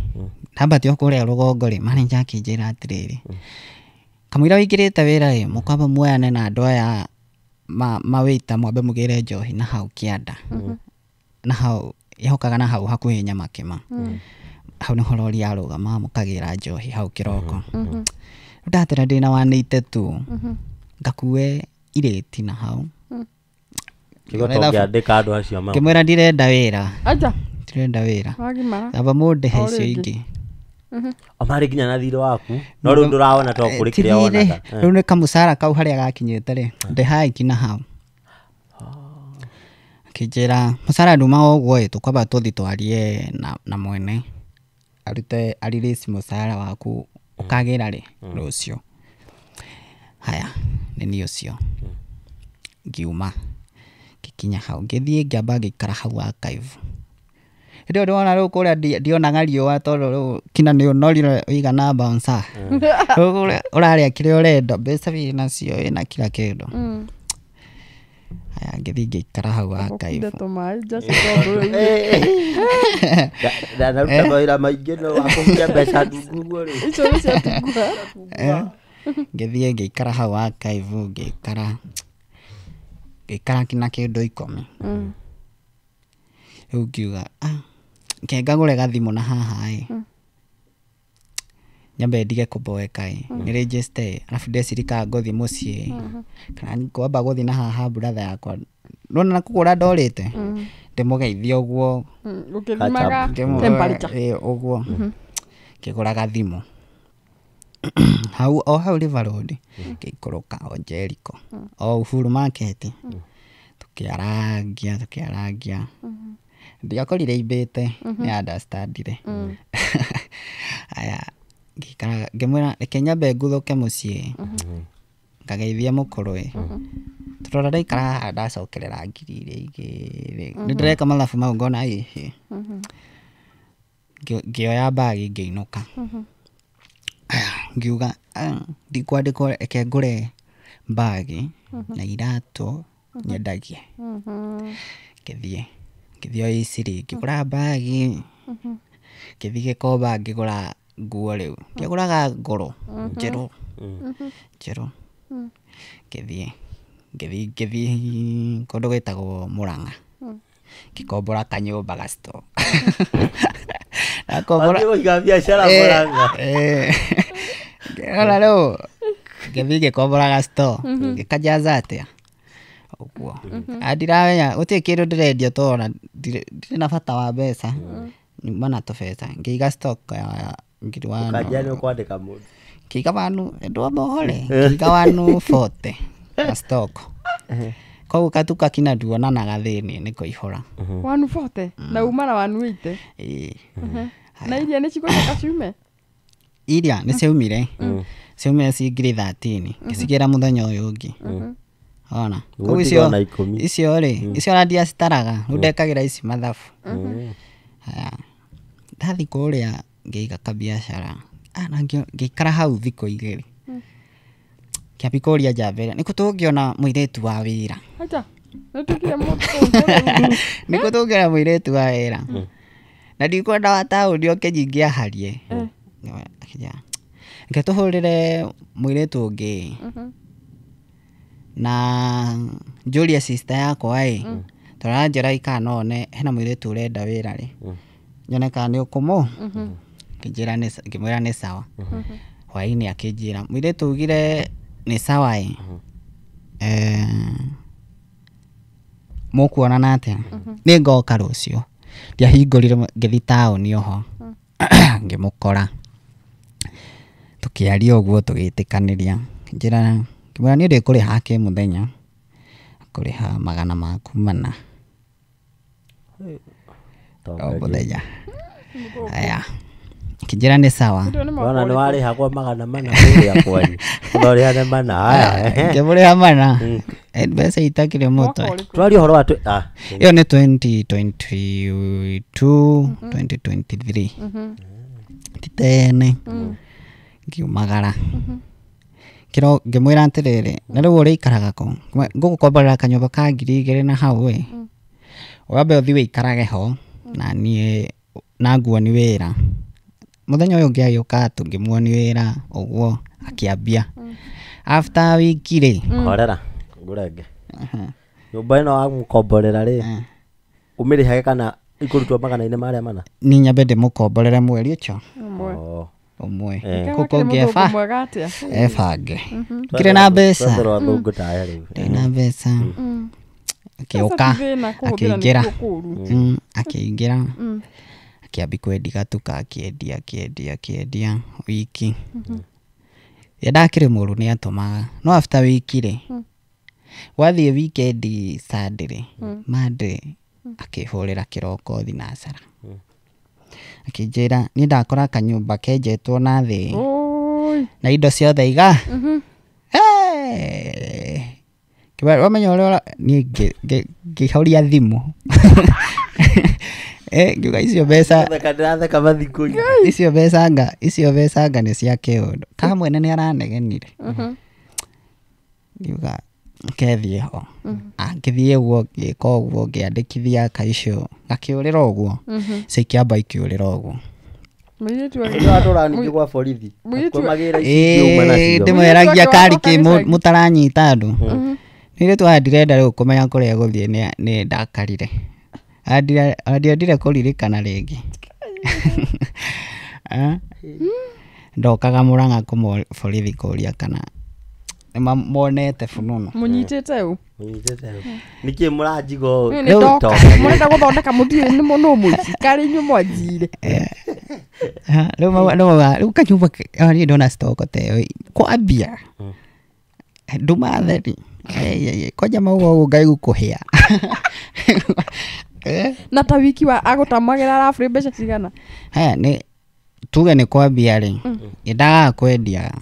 Ndambatio kũrĩa rũgongo rĩ, manager akĩnjĩra atĩrĩrĩ, kamũira wĩingĩrĩte wĩra rĩ, mũkwamba muoyane na andũ aya mawĩita mwambe mũgĩre njohi na hau kĩanda. Na hau yahokaga na hau hakuhĩ Nyamakĩma. Hau nĩho rori yarũgama mũkagĩra njohi hau kĩroko. Ndatera ndĩna 182 ngakue irĩti na hau. Ngĩmwĩra ndirenda wĩra. Ndirenda wĩra. Amba mũndĩhe icio ingĩ. Marĩ nginya na thirĩ waku no rĩu ndũrawona to kũrĩ kĩrĩa wonaga. Rĩu nĩ kamũcara kau harĩa gakinyĩte rĩ ndĩhaiki na hau. Akĩnjĩra mũcara ndumaga ũguo ĩ tũkwamba tũthiĩ twarie na mwene arute a release mũcara waku ũkagĩra rĩ rũciũ. Haya nĩ niĩ ũcio. Ngiuma ngĩkinya hau ngĩthiĩ ngĩamba ngĩikara hau archive. Hĩndĩ ĩyo ndĩrona rĩu kũrĩa ndionaga riũa tondũ rĩu kinya nĩ ũnorire ũigana bouncer. Rĩu ũrarĩa kĩrĩa ũrenda mbeca wĩ nacio wĩna kila kĩndũ. Haya ngĩthiĩ ngĩikara hau archive. Ndanaruta mawĩra maingĩ no wakũhuria mbeca ndungu ũguo rĩ. Icio nĩ cia tunguha. Ngĩthiĩ ngĩikara hau archive ngĩikara kinya kĩndũ 10. Rĩu ngiuga ke ngagũre gathimũ na haha ĩ nyambe ndige kũboeka ĩ nĩ register ĩ arabu ndeciria kana ngũthiĩ mũciĩ kana ngwamba gũthiĩ na haha brother yakwa nona na kũgũra ndorĩte ndĩmũgeithie ũguo ũkĩthimaga temperature ũguo ngĩgũra gathimũ hau o hau River Road ngĩikũrũka o Jericho o Uhuru Market tũkĩarangia ndiakorire imbĩte nĩ understandire. Aya ngĩikara ngĩmwĩra reke nyambe nguthũke mũciĩ ngageithie mũkũrũ ĩ tondũ ndaikara haha ndacokerera ngiri iria igĩrĩ nĩ ndĩreka mathabu mau ngona ĩhĩ. Ngĩoya mbagi ngĩinũka. Ngiuga ndikwandĩkwo reke ngũre mbagi na iratũ nyendagie. Ngĩthiĩ o Eastleigh ngĩgũra mbagi ngĩthiĩ Gĩkomba ngĩgũra nguo rĩu ngĩgũraga ngũrũ njerũ ngĩthiĩ Ngĩthiĩ kũndũ gwĩtagwo Murang'a. Ngĩkombora kanyũmba ga store. Ndakombora Wathiĩ kũiga biacara Murang'a. Ngĩrora rĩu ngĩthiĩ ngĩkombora ga store. Ngĩkajaza atĩa ũguo. Ndiramenya gũtirĩ kĩndũ ndĩrendia tondũ ndirĩ na bata wa mbeca. Nyuma na tũbeca. Ngĩiga stock ya ngiri wano. Ũkanjia nĩ ũkwandĩka mũndũ. Ngĩiga wanu ndwa mohore. Ngĩiga wanu 40 na stock. Koguo katuka kina nduonanaga thĩinĩ nĩ kũihũra. 140 na uma na 180. Ĩĩ. Na iria nĩ cigũcoka ciume? Iria nĩ ciaumire. Ciaumire ci ngiri 13. Ngĩcigĩra mũthenya ũyũ ũngĩ. Ona. Koguo icio na ikũmi. Icio rĩ, icio ona ndiacitaraga. Rĩu ndekagĩra ici mathabu. Haya. Ndathiĩ kũrĩa ngĩiga kabiacara. Na ngĩikara hau thikũ igĩrĩ. Kĩambi kũria njamba ĩrĩa, nĩkũ tũngĩona mũirĩtu wa wĩra? Acha. Nĩtũkire mũndũ. Nĩkũ tũngĩona mũirĩtu wa wĩra? Na ndikwenda wa taũni oke nyingĩ aharie. Reke tũhũrĩre mũirĩtu ũngĩ. Na njũrie sister yakwa ĩ, tondũ aranjĩra kana no one hena mũirĩtu ũrenda wĩra rĩ. Nyone kana nĩ ũkũmũ. Ngĩmwĩra nĩ sawa. Hwaĩ-inĩ akĩnjĩra mũirĩtu augire nĩ sawa ĩ. Mũkuonana atĩa? Nĩ ngoka rũciũ. Ndiahingũrire ngĩthiĩ taũni oho. Ngĩmũkora. Tũkĩaria ũguo tũgĩtĩkanĩria. Ngĩmwĩra niĩ ndĩkũrĩha kĩ mũthenya. Kũrĩha magana maku mana. O mũthenya. Aya. Kĩnjĩra nĩ sawa. Wona nĩ warĩhagwo magana mana kũrĩa kwanyu. Ũrĩhane mana. Haya. Ngĩmũrĩha mana. Mbeca itakĩrĩ mũtwe. Twaria ũhoro wa ĩyo nĩ 2022, 2023. Ti tene. Ngiumagara. Kĩro ngĩmwĩra atĩrĩrĩ, na rĩu ũrĩikaraga kũ? Ngũgũkomborera kanyũmba ka ngiri igĩrĩ na hau ĩ. Wambe ũthiĩ wĩikarage ho na niĩ na nguoni wĩra. Mũthenya ũyũ ũngĩ agĩũka tũngĩmuoni wĩra ũguo akĩambia. After wiki rĩ. Horera ngũrenge. Nyũmba ĩno wamũkomborera rĩ, ũmĩrĩhage kana ikũrutwo magana-inĩ marĩa mana? Niĩ nyambe ndĩmũkomborere mweri ũcio. Ũmwe. Kũkũ ũngĩ ebange. Ngĩrĩ na mbeca. Twetherwo athũngũ taya rĩu. Ndĩ na mbeca. Akĩũka akĩingĩra. Akĩingĩra. Akĩambia kwendia gatuka, akĩendia wiki. Ye ndakĩrĩ mũru nĩ atũmaga. No after wiki rĩ, gwathiĩ weekend Sunday rĩ, Monday akĩhũrĩra kĩroko thinacara. Akĩnjĩra niĩ ndakora kanyũmba kenjetwo na thĩ. Na indo ciothe iga. Wamenya ũrĩa niĩ ngĩhoria thimũ. Ngiuga icio mbeca. Ndĩratheka mathikũ. Icio mbeca anga nĩ cia kĩũndũ. Ka mwene nĩ aranegenire. Ngiuga kethiĩ ho. Ngĩthiĩ ũguo ngĩka ũguo ngĩandĩkithia kaicio gakĩũrĩra ũguo. Icio ikĩamba ikĩũrĩra ũguo. Watũra ningĩ gwa borithi. Ndĩmweragia kari kĩ mũtaranyita andũ. Mũirĩtu aya ndirenda rĩu kũmenya kũrĩa egũthiĩ nĩ ndakarire. Ndiendire kũririkana rĩngĩ. Ndokaga Murang'a borithi kũria kana monete fununu. Mũnyitĩte ũ? Nĩkĩ mũranjiga ũũ? Mũrenda gũthondeka mũtiũĩ nĩ nũ mũici karĩ inyuĩ mwanjire. Rĩu kanyũmba niĩ ndona stock ta ĩyo kwambia. Nduma theri. Kwanja mauga ũguo Ngai gũkũhĩa. Na ta wiki wa agũtamagĩra arabu mbeca cigana? Haya nĩ tuge nĩ kwambia rĩ, ndagaga kwendia.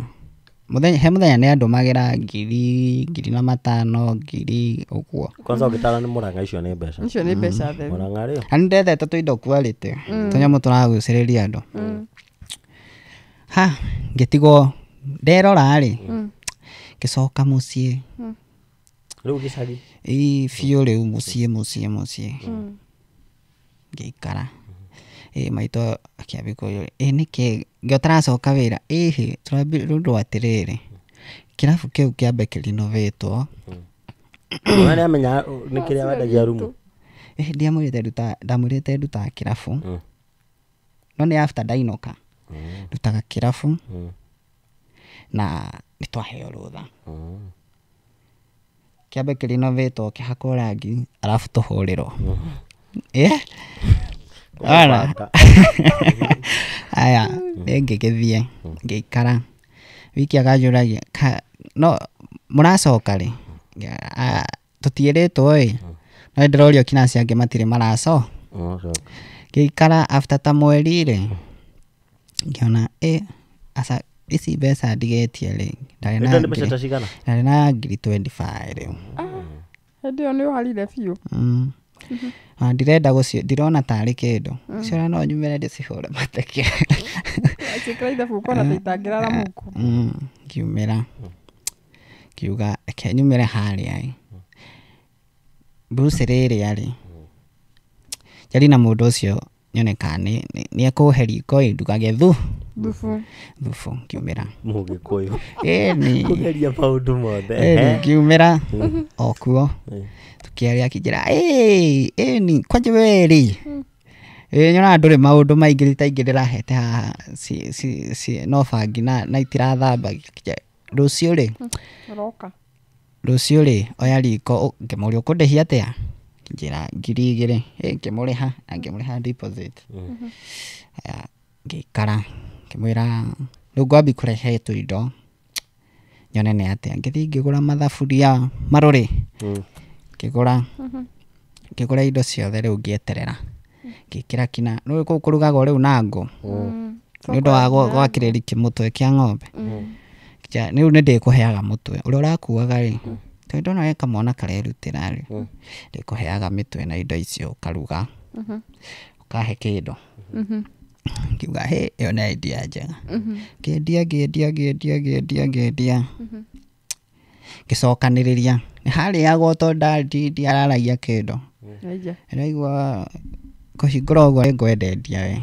He mũthenya nĩ andũmagĩra ngiri na matano, ngiri ũguo. Kwanza ũgĩtara nĩ Murang'a icio nĩ mbeca. Icio nĩ mbeca theri. Murang'a rĩ. Na nĩ ndethete tũindo quality. Tũnyamũ tũragucĩrĩria andũ. Ha, ngĩtigwo nderora rĩ, ngĩcoka mũciĩ. Rĩu gĩcagi? Ĩĩ biũ rĩu mũciĩ. Ngĩikara. Maitũ akĩambia kũnjũria, nĩkĩ ũtaracoka wĩra? Ĩhĩ, tũrambia rĩu atĩrĩrĩ, kĩrabu kĩu kĩambe kĩrinovatwo, Ona nĩamenya nĩ kĩrĩa wendagia rumu. Ndiamwĩrĩte nduta ndamwĩrĩte ndutaga kĩrabu. No nĩ after ndainũka. Ndutaga kĩrabu. Na nĩ twaheo rũtha. Kĩambe kĩrinovatwo kĩhakwo rangi alafu tũhũrĩrwo. Ona. Aya, ngĩgĩthiĩ ngĩikara wiki akanjũragia no mũracoka rĩ? Tũtiĩrĩtwo ĩ. No ndĩrorio kina acio angĩ matirĩ maraco. Ngĩikara after ta mweri rĩ, ngĩona aca ici mbeca ndigĩtie rĩ, ndarĩ na ndarĩ na ngiri 25 rĩu. Hĩndĩ ĩyo nĩ ũharire biũ. Ndirenda gũcio ndirona tarĩ kĩndũ. Ciona no nyumĩre ndĩcihũre mateke. Ciĩkĩra ithabu ũkona ta itangĩrara mũhuko. Ngiumĩra. Ngiuga reke nyumĩre harĩa ĩ. Bruce rĩrĩa rĩ, njarie na mũndũ ũcio nyone kana nĩ ekũhe riko ĩ ndugage thubu. Thubu ngiumĩra. Mũgĩkũyũ. Ĩni. Kũgeria maũndũ mothe. Ĩni ngiumĩra o kuo. Tũkĩaria akĩnjĩra ĩni kwanja we rĩ. Nyonaga ndũrĩ maũndũ maingĩ ta ingĩ ndĩrahete haha no bangi na itirathambagia. Rũciũ rĩ. Ũroka. Rũciũ rĩ oya riko ngĩmũria ũkũndĩhia atĩa? Ngĩnjĩra 2,000. Ngĩmũrĩha na ngĩmũrĩha deposit. Aya ngĩikara ngĩmwĩra rĩu ngwambi kũrehe tũindo nyone nĩ atĩa. Ngĩthiĩ ngĩgũra mathaburia marũrĩ. Ngĩgũra ngĩgũra indo ciothe rĩu ngĩeterera. Ngĩkĩra kina nĩ kũu kũrugagwo rĩu na ngũ. Nĩ ũndũ wa gwakĩrĩria kĩmũtwe kĩa ng'ombe. Rĩu nĩ ndĩkũheaga mũtwe ũrĩa ũrakuaga rĩ, tondũ ndona he kamwana karerutĩra rĩ, ndĩkũheaga mĩtwe na indo icio ũkaruga ũkahe kĩndũ. Ngiuga hĩ ĩyo nĩ idea njega. Ngĩendia ngĩendia ngĩendia ngĩendia ngĩendia. Ngĩcokanĩrĩria. Nĩ harĩagwo tondũ ndiararagia kĩndũ. Ndĩraigua kũhingũra ũguo nĩngwendendia we.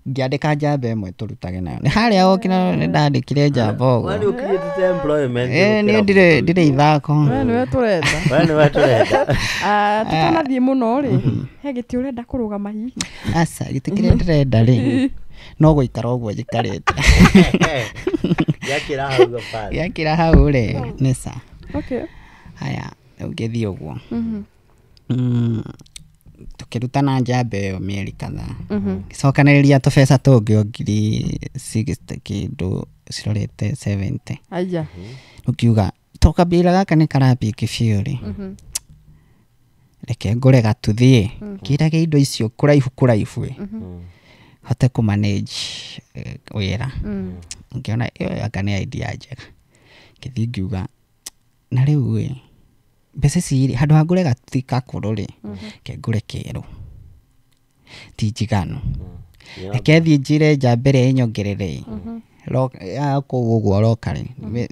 Ngĩandĩka njamba ĩmwe tũrutage nayo. Nĩ harĩa gũkina nĩ ndandĩkire njamba ũguo. We nĩ ũcreatĩte employment. Niĩ ndirĩ ithako. We nĩwe tũrenda. We nĩwe tũrenda. Tũtanathiĩ mũno rĩ, he gĩtĩ ũrenda kũrũgama hihi? Aca, gĩtĩ kĩrĩa ndĩrenda rĩ, no gũikara ũguo njikarĩte. Gĩakĩra hau pale. Gĩakĩra hau rĩ, nĩ ca. Okay. Haya, rĩu ngĩthiĩ ũguo. Tũkĩrutana njamba ĩyo mĩeri kadhaa. Ngĩcokanĩrĩria tũbeca tũngĩ o ngiri 60 kĩndũ cirorete 70. Aya. Ũkiuga to kabira gaka nĩ karapiki biũ rĩ. Reke ngũre gatuthi. Ngĩrage indo icio kũraihu kũraihu ĩ. Hote kũ manage wĩra. Ngĩona ĩyo anga nĩ idea njega. Ngĩthiĩ ngiuga na rĩu ĩ mbeca ici rĩ handũ ha ngũre gatuthi gakũrũ rĩ, reke ngũre kerũ. Ti njiganu. Reke thiĩ njĩre njamba ĩrĩa ĩnyongerere. Kũu ũguo roka rĩ,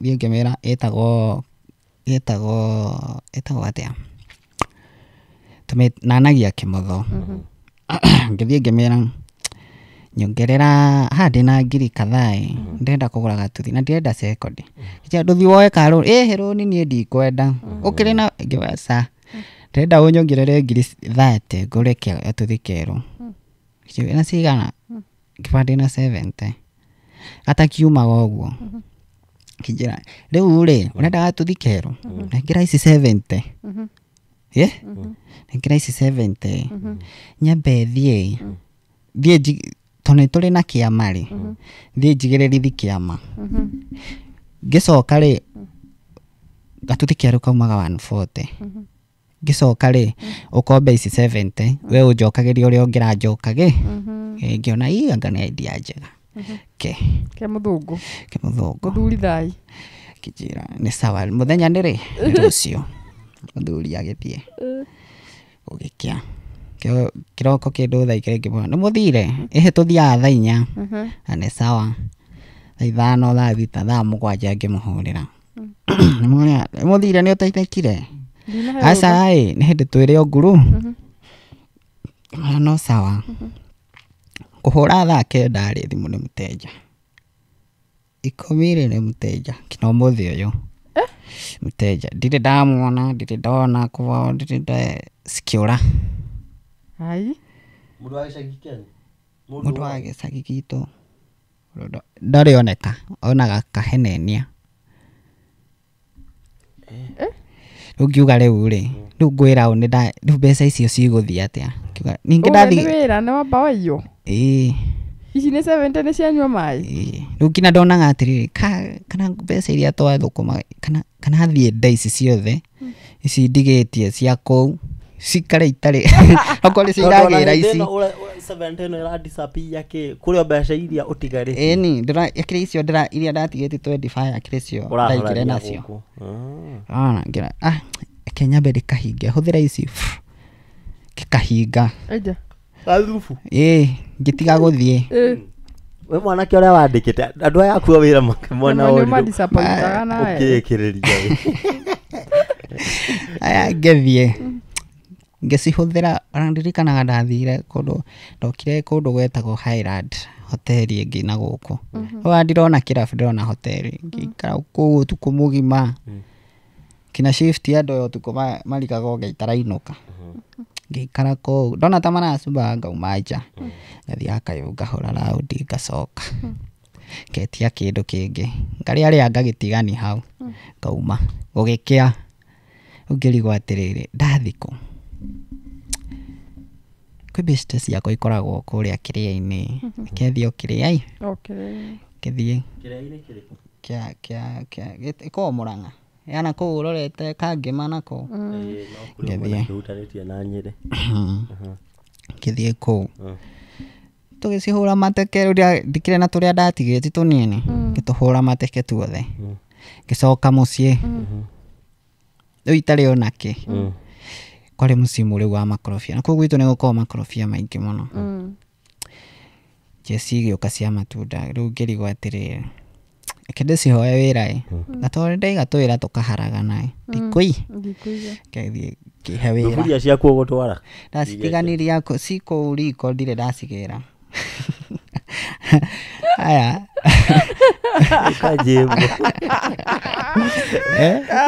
thiĩ ngĩmĩra ĩtagwo atĩa? Nanagia kĩmotho. Ngĩthiĩ ngĩmĩra nyongerera haha ndĩna ngiri kadhaa ĩ, ndĩrenda kũgũra gatuthi na ndirenda sekondi. Ngĩnjĩra ndũthiĩ woe karũni, ĩhĩ rũni niĩ ndikwenda. Ũkĩrĩ na ngĩmwĩra ca, ndĩrenda ũnyongerere ngiri 30 ngũre gatuthi kerũ. Ngĩnjĩra wĩna cigana? Ngĩmwĩra ndĩna 70. Gatakiumaga ũguo. Ngĩnjĩra rĩu rĩ ũrenda gatuthi kerũ? Nengera ici 70. Nengera ici 70. Nyambe thiĩ thiĩ tondũ nĩ tũrĩ na kĩama rĩ, thiĩ njigĩrĩrithi kĩama. Ngĩcoka rĩ, gatuthi kerũ kaumaga 140. Ngĩcoka rĩ, ũkombe ici 70, we ũnjokagĩrie ũrĩa ũngĩranjokagĩ. Ngĩona ĩ anga nĩ idea njega. Ke mũthũngũ. Ke mũthũngũ. Mũthuri thai. Ngĩnjĩra nĩ sawa mũthenya nĩ rĩ, nĩ rũciũ. Mũthuri agĩthiĩ. Gũgĩkĩa. Kĩroko kĩndũ thaa igĩrĩ ngĩmwĩra nĩ mũthire? Ĩhĩ tũthiaga thaa inya. Na nĩ sawa. Thaa ithano, thaa thita, thaa mũgwanja ngĩmũhũrĩra. Nĩ mũthire nĩ ũteithĩkire? Aca ĩ, nĩ hĩndĩ twĩrĩ o nguru. Ngĩmwĩra no sawa. Kũhũra thaa kenda rĩ thimũ nĩ mũteja. 10 rĩ nĩ mũteja. Nginya ũmũthĩ ũyũ. Mteja ndirĩ ndamuona, ndirĩ ndona kwao, ndirĩ nda cikiũra. Ai. Mũndũ wa gĩcagi kĩanyu? Mũndũ wa gĩcagi gitũ ndarĩ oneka, onaga kahenenia. Rĩu ngiuga rĩu rĩ, rĩu ngwĩra ũ nĩ rĩu mbeca icio cigũthiĩ atĩa? Ngiuga ningĩ ndathiĩ wĩra nĩ wamba waiywo. Ĩĩ. Ici nĩ 70 nĩ cianyua maĩ. Rĩu nginya ndonaga atĩrĩrĩ, kana mbeca iria twathũkũma, kana thiĩ nda ici ciothe, ici ndigĩtie cia kũu, cikare itarĩ. Okorwo nĩcio iragĩra ici. 70 ĩno ĩra disappear kĩ? Kũrĩ o mbeca iria ũtigarĩtie. Ĩni, akĩrĩ icio iria ndatigĩtie 25 akĩrĩ cio ndaigire nacio. Ona ngira reke nyambe ndĩkahinge, hũthĩra ici. Ngĩkahinga. Aija. Gathubu. Ĩĩ, ngĩtiga gũthiĩ. We mwanake ũrĩa wandĩkĩte, andũ aya aku a wĩra makĩmona ũru. Nĩ nawe. Ũkĩĩkĩrĩria. Aya ngĩthiĩ. Ngĩcihũthĩra, ona ndirikanaga ndathire kũndũ, ndokire kũndũ gwetagwo Highland hoteli ĩngĩ na gũkũ. Ona ndirona kĩrabu, ndĩrona hoteli. Ngĩikara kũu ũtukũ mũgima. Kinya shift ya andũ aya ũtukũ marigagwo Ngai tarainũka. Ngĩikara kũu, ndona ta maracumbaga ngauma nja. Ngathiĩ kayũ ngahũra raundi ngacoka. Ngetia kĩndũ kĩngĩ. Ngarĩa rĩa ngagĩtigani hau. Ngauma. Gũgĩkĩa. Rĩu ngĩrigwo atĩrĩrĩ, ndathiĩ kũ? Kwĩ mbeca ciakwa ikoragwo kũrĩa kĩrĩa-inĩ. Reke thiĩ o kĩrĩa-ĩ. Ngĩthiĩ. Kĩrĩa-inĩ kĩrĩkũ? Kĩa ĩkoragwo Mũrang'a. Yana kũu ũrorete Kangĩma na kũu. Ngĩthiĩ. Kĩhutanĩtie na Nyĩrĩ. Ngĩthiĩ kũu. Tũgĩcihũra mateke, rĩu ndikĩrĩ na tũrĩa ndatigĩtie tũnini. Ngĩtũhũra mateke tuothe. Ngĩcoka mũciĩ. Rĩu itarĩ ona kĩ. Kwarĩ mũciĩ rĩu wa makorobia. Na kũu gwitũ nĩ gũkoragwo makorobia maingĩ mũno. Njeci igĩũka cia matunda. Rĩu ngĩrigwo atĩrĩrĩ, reke ndĩcihoe wĩra ĩ. Na tondũ nĩndaiga tũwĩra tũkaharagana ĩ. Ndikũi. Ngĩthiĩ ngĩhe wĩra. Thuburia ciaku ũgũtwara? Ndacitiganiria ci kũu riko ndirĩ ndacigĩra. Aya. Ĩkanjĩmbo.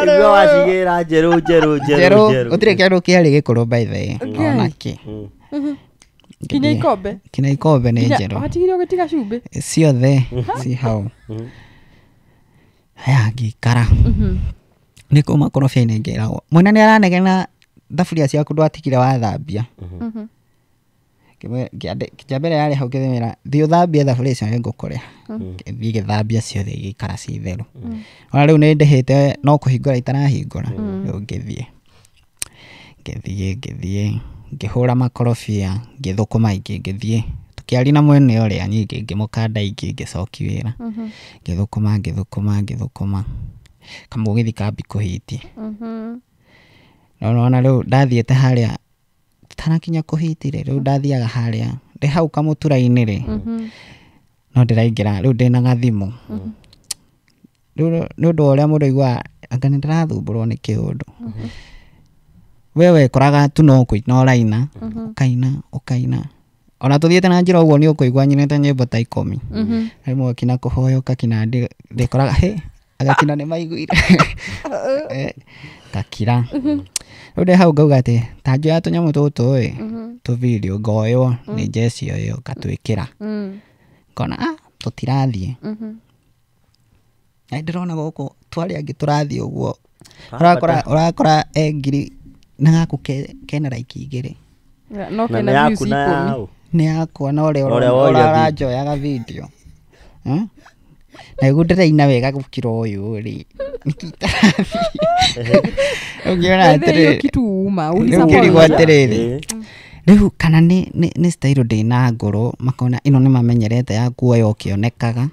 Igua wacigĩra njerũ njerũ njerũ njerũ. Gũtirĩ kĩndũ kĩarĩ gĩkũrũ by the way. Ona kĩ. Kinya ikombe. Kinya ikombe nĩ njerũ. Watigire ũgĩtiga cumbĩ? Ciothe ci hau. Aya ngĩikara. Nĩ kũu makorobia-inĩ ngĩragwo. Mwene nĩ aranegena thaburia ciaku ndwatigire wathambia. Kĩa mbere yarĩ hau ngĩthimĩra, thiĩ ũthambie thaburia icio nĩngũkũrĩha. Ngĩthiĩ ngĩthambia ciothe igĩikara ci theru. Ona rĩu nĩ ndĩhĩte no kũhingũra itarahingũra. Rĩu ngĩthiĩ. Ngĩthiĩ ngĩhũra makorobia, ngĩthũkũma ingĩ ngĩthiĩ. Tũkĩaria na mwene ũrĩa nyingĩ ngĩmũkanda ingĩ ngĩcoki wĩra. Ngĩthũkũma. Kamũgithi kambi kũhiti. No ona rĩu ndathiĩte harĩa tanakinya kũhiti rĩ, rĩu ndathiaga harĩa ndĩ hau kamũtura-inĩ rĩ, no ndĩraingĩra rĩu ndĩna gathimũ. Rĩu nĩ ũndũ wa ũrĩa mũndũ aiguaga anga nĩ ndĩrathumbũrwo nĩ kĩũndũ. We wekoraga tu no kũina ũraina, ũkaina. Ona tũthiĩte na njĩra ũguo nĩ ũkũigua nyinĩte nyĩmbo ta 10. Rĩmwe kinya kũhoya kinya ndĩkoraga hĩ agakina nĩ maiguire. Ngakira. Rĩu ndĩ hau ngauga atĩ ta njoya tũnyamũ tũtũ ĩ, tũ video ngoywo nĩ njeci ĩyo ngatwĩkĩra. Ngona tũtirathiĩ. Na ndĩrona gũkũ twarĩa angĩ tũrathiĩ ũguo. Ũrakora ngiri na gaku kena like 2. No kena views 10. Nĩ yakwa na ũrĩa ũranjoyaga video. Na igu ndĩraina wega gũkĩra ũyũ rĩ, nĩkĩ itarathiĩ? Ũngĩona atĩrĩrĩ, rĩu ngĩrigwo atĩrĩrĩ, rĩu kana nĩ style ndĩna ngoro, makona ĩno nĩ mamenyerete ya kuoya ũkĩonekaga.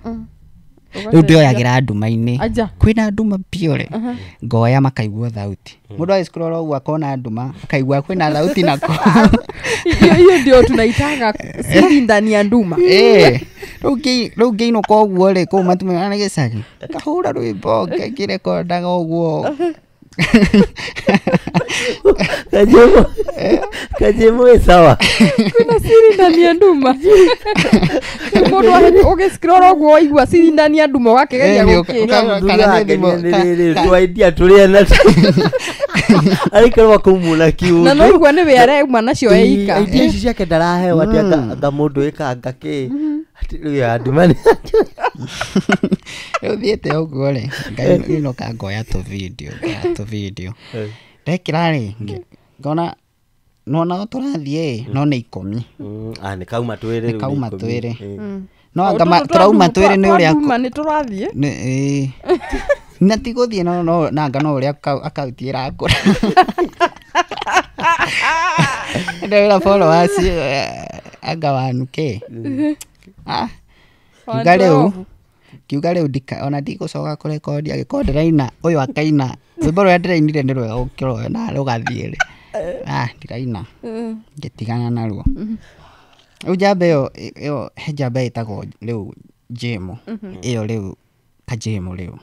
Rĩu ndĩoyagĩra nduma-inĩ. Kwĩna nduma biũ rĩ, ngoya makaigua thauti. Mũndũ agĩcukuru ũguo akona nduma, akaigua kwĩna thauti nako. Hiyo ndio tunaitaga siri ndani ya nduma. Rĩu ngĩinũka ũguo rĩ, kũu matumĩra nĩ gĩcagi. Ngahũra rwĩmbo ngĩrekondaga ũguo. Kajemo. Kajemo ĩ sawa. Kwĩna siri ndani ya nduma. Mũndũ ũgĩscroll ũguo waigua siri ndani ya nduma ũgakĩgeria gũkĩ. Kana nĩ thimũ Twaidia tũrĩa na arĩkorwo kũmuna kiu. Na no igua nĩ we areuma nacio eika. Idea ici ciake ndaraheo atĩ anga mũndũ ĩka kĩ. Atĩ rĩu ya nduma nĩ. Rĩu thiĩte ũguo rĩ, ngainũka ngoya tũ video. Ndekĩra rĩ, ngona nona tũrathiĩ no nĩ 10. Ah, nĩ kauma twĩrĩ. Nĩ kauma twĩrĩ. No anga tũrauma twĩrĩ nĩ ũrĩa nduma nĩ tũrathiĩ. Nĩ na ti gũthiĩ no na anga no ũrĩa akaunti ĩrakũra. Ndĩra followers anga 1K. Ah. Kiuga rĩu ndika ona ndigũcoka kũrekondi agĩkorwo ndĩraina ũyũ akaina rwĩmbo rũrĩa ndĩrainire nĩ rwega gũkĩra ũyũ na rũgathiĩ rĩ. Ah, ndiraina. Ngĩtigana naruo. Rĩu njamba ĩyo he njamba ĩtagwo rĩu Jemo. Ĩyo rĩu Kajemo rĩu.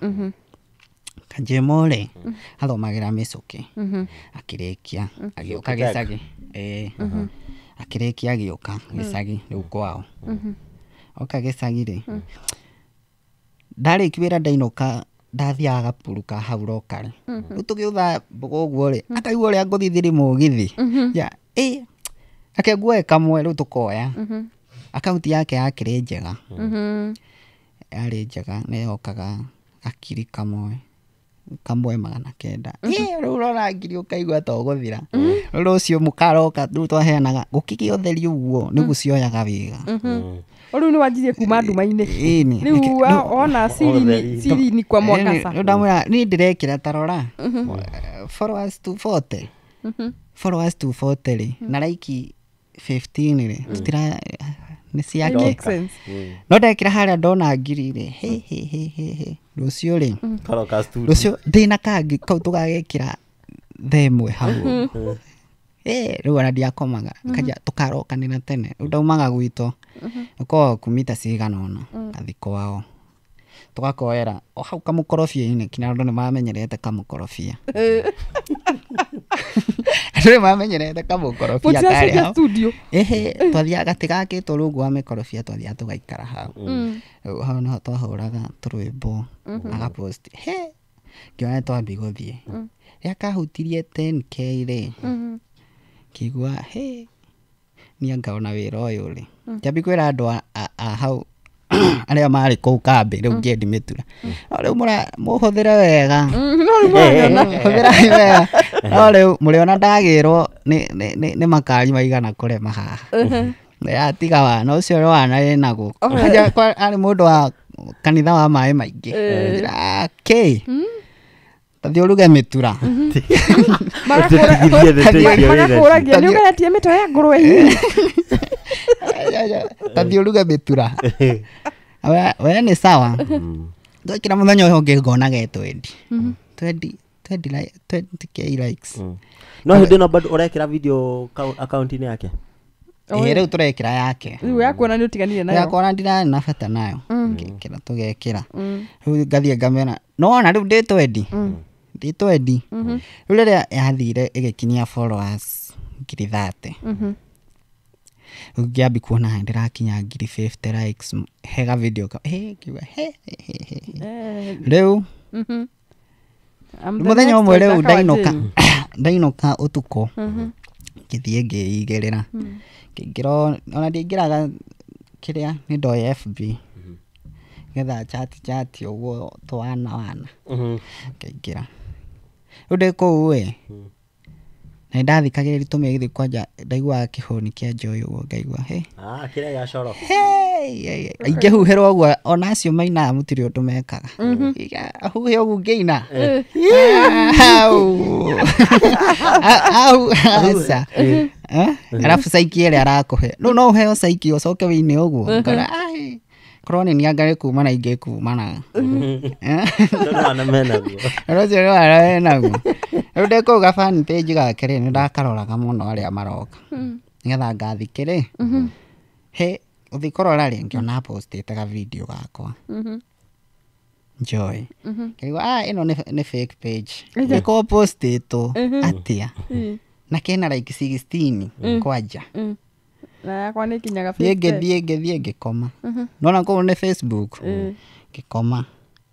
Kajemo rĩ athomagĩra mĩcũkĩ. Akĩrĩkia agĩũka gĩcagi. Akĩrĩkia agĩũka gĩcagi rĩu kwao. Oka gĩcagi rĩ. Ndarĩki wĩra ndainũka ndathiaga gapuruka hau rokare. Rĩu tũgĩũtha mbogo ũguo rĩ, akaigua ũrĩa ngũthithiri mũgithi. Ya, ake nguoe kamwe rĩu tũkoya. Akaunti yake yakĩrĩ njega. Yarĩ njega nĩ yokaga gakiri kamwe. Kamwe 900. Rĩu ũrona ngiri ũkaigua ta ũgũthira. Rĩu rũciũ mũkaroka rĩu twaheanaga gũkĩgĩa ũtheri ũguo nĩguo cioyaga wĩra. Rĩu nĩ wanjirie kuma nduma-inĩ. Rĩu ona siri ni kwa mwakasa. Rĩu ndamwĩra niĩ ndĩrekĩra ta rora. Followers 240. Followers 240 rĩ na like 15 rĩ. Tutira nĩ ciake. No ndekĩra harĩa ndona ngiri rĩ. He he he he. Rũciũ rĩ. Rũciũ ndĩna kangi kau tũgagĩkĩra thaa ĩmwe hau. Rĩu ona ndiakomaga. Kanja tũkarokanĩra tene. Rĩu ndaumaga gwitũ. Ũkoragwo kumita cigana ũna ngathi kwao. Tũgakoera o hau kamũkorobia-inĩ kinya andũ nĩ mamenyerete kamũkorobia. Andũ nĩ mamenyerete kamũkorobia karĩa hau. Ĩhĩ, twathiaga gatĩ gakĩtwo rungu wa mĩkorobia twathiaga tũgaikara hau. Rĩu hau nĩho twahũraga tũrwĩmbo agapost. He, ngĩona nĩ twambia gũthiĩ. Rĩrĩa kahutirie 10K rĩ, ngĩigua he, niĩ anga ona wĩra ũyũ rĩ. Ngĩambia kwĩra andũ a hau arĩa marĩ kũu kambĩ rĩu ngĩendi mĩtura. No rĩu mũhũthĩre wega. No rĩu mũrĩona. Hũthĩra wega. No rĩu mũrĩona ndagĩrwo nĩ makari maigana kũrema haha. Atiga wana ũcio nĩ wana wĩnaguo. Arĩ mũndũ wa kanitha wa maĩ maingĩ. Njĩra kĩ? Tathiĩ ũruge mĩtura. Magakũragia nĩ ũgeretie mĩtwe ya ngũrwe hihi. Tathiĩ ũruge mĩtura. We nĩ sawa. Ndwekĩra mũthenya ũyũ ũngĩ ngonaga 20. 20k likes. No hĩndĩ ĩno bado ũrekĩra video account-inĩ yake? Rĩu tũrekĩra yake. Rĩu yakuona nĩ ũtiganire nayo. Yakuona ndirarĩ na bata nayo. Ngĩkĩra tũgekĩra. Rĩu ngathiĩ ngamera. No wona rĩu ndĩ 20. Ndĩ 20. Rĩu rĩrĩa yathire ĩgĩkinyia followers 30,000. Rĩu ngĩambia kuona ndĩrakinya 50,000 likes hega video ka ngiuga he. Rĩu mũthenya ũmwe rĩu ndainũka ũtukũ. Ngĩthiĩ ngĩigĩrĩra. Ngĩingĩra ona ndiaingĩraga kĩrĩa nĩ ndoĩ FB. Ngetha chat ũguo twana wana. Ngĩingĩra. Rĩu ndĩ kũu ĩ. Na nĩndathikagĩrĩria tũmĩgithi kwanja ndaiguaga kĩhũni kĩa Joy ũguo ngaigua he. Ah, kĩrĩa gĩa coro. Ingĩhuhĩrwo ũguo ona acio mainaga mũtirĩ ũndũ mekaga. Huhe ũguo ngĩina. Au. Aca. Arabu caiki ĩrĩa arakũhe. Rĩu no ũheo caiki ũcoke wĩine ũguo. Ngora ai. Korwo nĩ nianga nĩ kuma na ingĩ kumanaga. Nĩ wana menaguo. Ũcio nĩ wana menaguo. Rĩu ndĩ kũu ga fan page gake rĩ, nĩ ndakaroraga mũno arĩa maroka. Nĩgetha ngathikĩ rĩ. He, ũthiĩ kũrora rĩ, ngĩona postĩte ga video gakwa. Joy. Ngĩigua ĩno nĩ fake page. Nĩko postĩtwo atĩa na kena like 16 kwanja. Na yakwa nĩ kinyaga 50. Ngĩthiĩ ngĩkoma. Nona kũu nĩ Facebook. Ngĩkoma.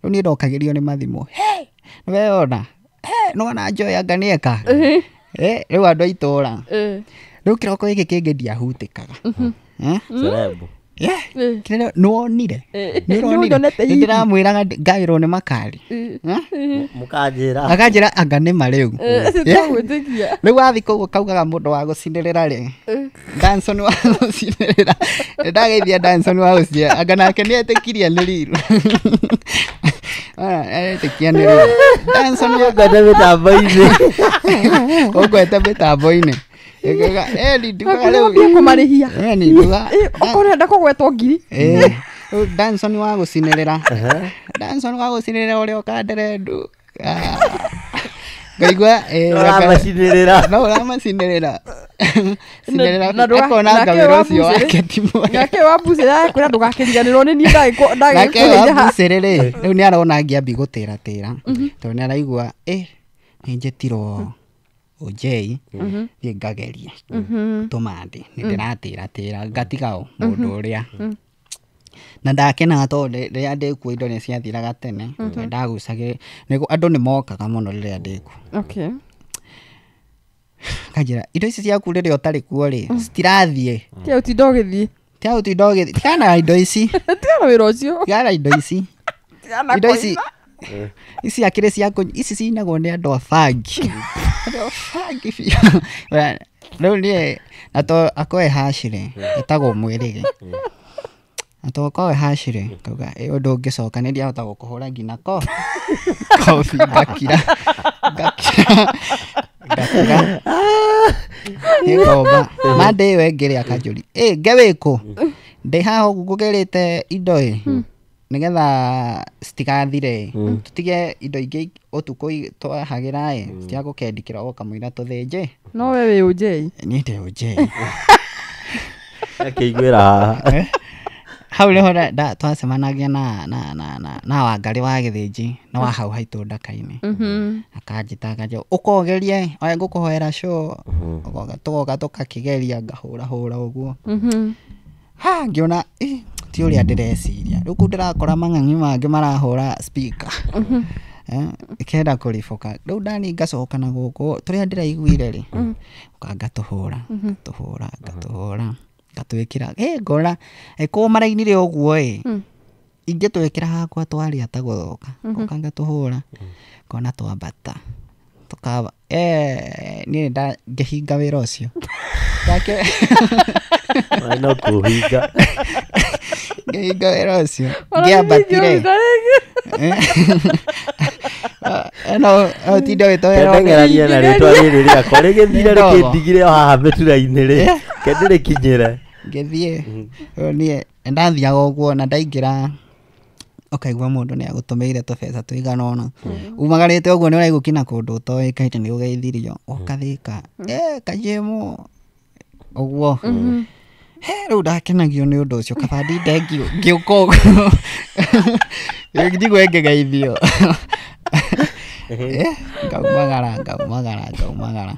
Rĩu niĩ ndokagĩrio nĩ mathimũ. Hey, nĩweyona. Hey, nĩwona Joy anga nĩeka. Rĩu andũ a itũũra. Rĩu kĩroko gĩkĩ kĩngĩ ndiahutĩkaga. Celeb. Kĩrĩa nĩwonire. Nĩũronire. Nĩndĩramwĩraga ngaĩrwo nĩ makari. Mũkanjĩra. Akanjĩra anga nĩ ma rĩu. Rĩu wathiĩ kũu kaugaga mũndũ wa gũcinĩrĩra rĩ. Danson wa gũcinĩrĩra. Nĩndageithia Danson wa gũcinĩrĩra. Anga nake nĩetĩkirie nĩ riru. Etĩkia nĩ riru. Danson wa Ũngwete mĩtambo-inĩ. Ũngwete mĩtambo-inĩ. Kũmarĩhia. Okorwo ũrenda kũgwetwo ngiri. Danson wa gũcinĩrĩra. Danson wa gũcinĩrĩra ũrĩa ũkanderendu. Ngaigua ũramacinĩrĩra. No ũramacinĩrĩra. Cinĩrĩra akona ngawĩra ũcio wake ti mwega. Nake wa mbucĩrĩ akwĩra ndũgakĩriganĩrwo nĩ niĩ ndagĩkũrĩha. Nake wa mbucĩrĩ rĩ, rĩu nĩ arona ngĩambi gũtĩratĩra. Tondũ nĩ araigua nĩ njĩtirwo Ojei thiĩ ngagerie tũmandĩ nĩ ndĩratĩratĩra ngatiga mũndũ ũrĩa na ndakenaga tondũ rĩrĩa ndĩkuo indo nĩ ciathiraga tene tondũ ndagucagĩrĩria andũ nĩ mokaga mũno rĩrĩa ndĩkuo. Kanjĩra indo ici ciaku rĩrĩa ũtarĩ kuo rĩ citirathiĩ. Tiga ũtinda ũgĩthiĩ. Tiga ũtinda ũgĩthiĩ. Tigana indo ici. Tigana wĩra ũcio. Tigana indo ici. Indo ici ici akĩrĩ cia ici cinagwo nĩ andũ a bangi. Andũ a bangi biũ. Rĩu niĩ na to akoe hacirĩ ĩtagwo mwĩrĩgĩ. Na to akoe hacirĩ ngauga ũndũ ũngĩcoka nĩ ndiahota gũkũhũra nginya kobi ngakira. Ngakira. Ngakira. Nĩngomba. Mande ĩyo ĩngĩ rĩ akanjũria nge wĩkũ? Ndĩ haha ũguo ngũgĩrĩte indo ĩ nĩgetha citigathire tũtige indo ingĩ ũtukũ twahagĩra ĩ citiga kĩroko kamũira tũthĩnje. No we wĩ Ojei. Niĩ ndĩ Ojei. Akĩiguĩra haha. Hau nĩho twacemanagia na Wangarĩ wa Gĩthĩnji na wa hau haitũ Ndaka-inĩ. Akanjĩta akanjĩra ũkogerie oya ngũkũhoera show. Tũgoka tũgakĩgeria ngahũra hũra ũguo. Ha ngĩona ti ũrĩa ndĩreciria. Rĩu kũu ndĩrakora mang'ang'i mangĩ marahũra speaker. Ĩkenda kũribũka. Rĩu ndani ngacoka na gũkũ tũrĩa ndĩraiguire rĩ ũka ngatũhũra ngatũhũra ngatũhũra ngatwĩkĩra ngona kũu marainire ũguo ĩ ingĩtwĩkĩra hakwa twarĩa ta gũthũka ũka ngatũhũra ngona twambata tũkaba niĩ ngĩhinga wĩra ũcio. No kũhinga. Ngĩhinga wĩra ũcio ngĩambatire. No ũtinde wĩtoera. Ndeng'erania na rĩtwa rĩrĩ rĩakwa rĩgĩthire rĩkĩndigire o haha mĩtura-inĩ rĩ ke ndĩrĩkinyĩre. Ngĩthiĩ rĩu niĩ ndathiaga ũguo na ndaingĩra ũkaigua mũndũ nĩ agũtũmĩire tũbeca tũigana ũna. Umagarĩte ũguo nĩ ũraigua kinya kũndũ ũtoĩkaine nĩ ũgeithirio ũkathĩka kajĩmũ ũguo. Rĩu ndakenagio nĩ ũndũ ũcio kaba ndinde ngĩũka ũguo njigue ngĩgeithio. Ngaumagara ngaumagara ngaumagara.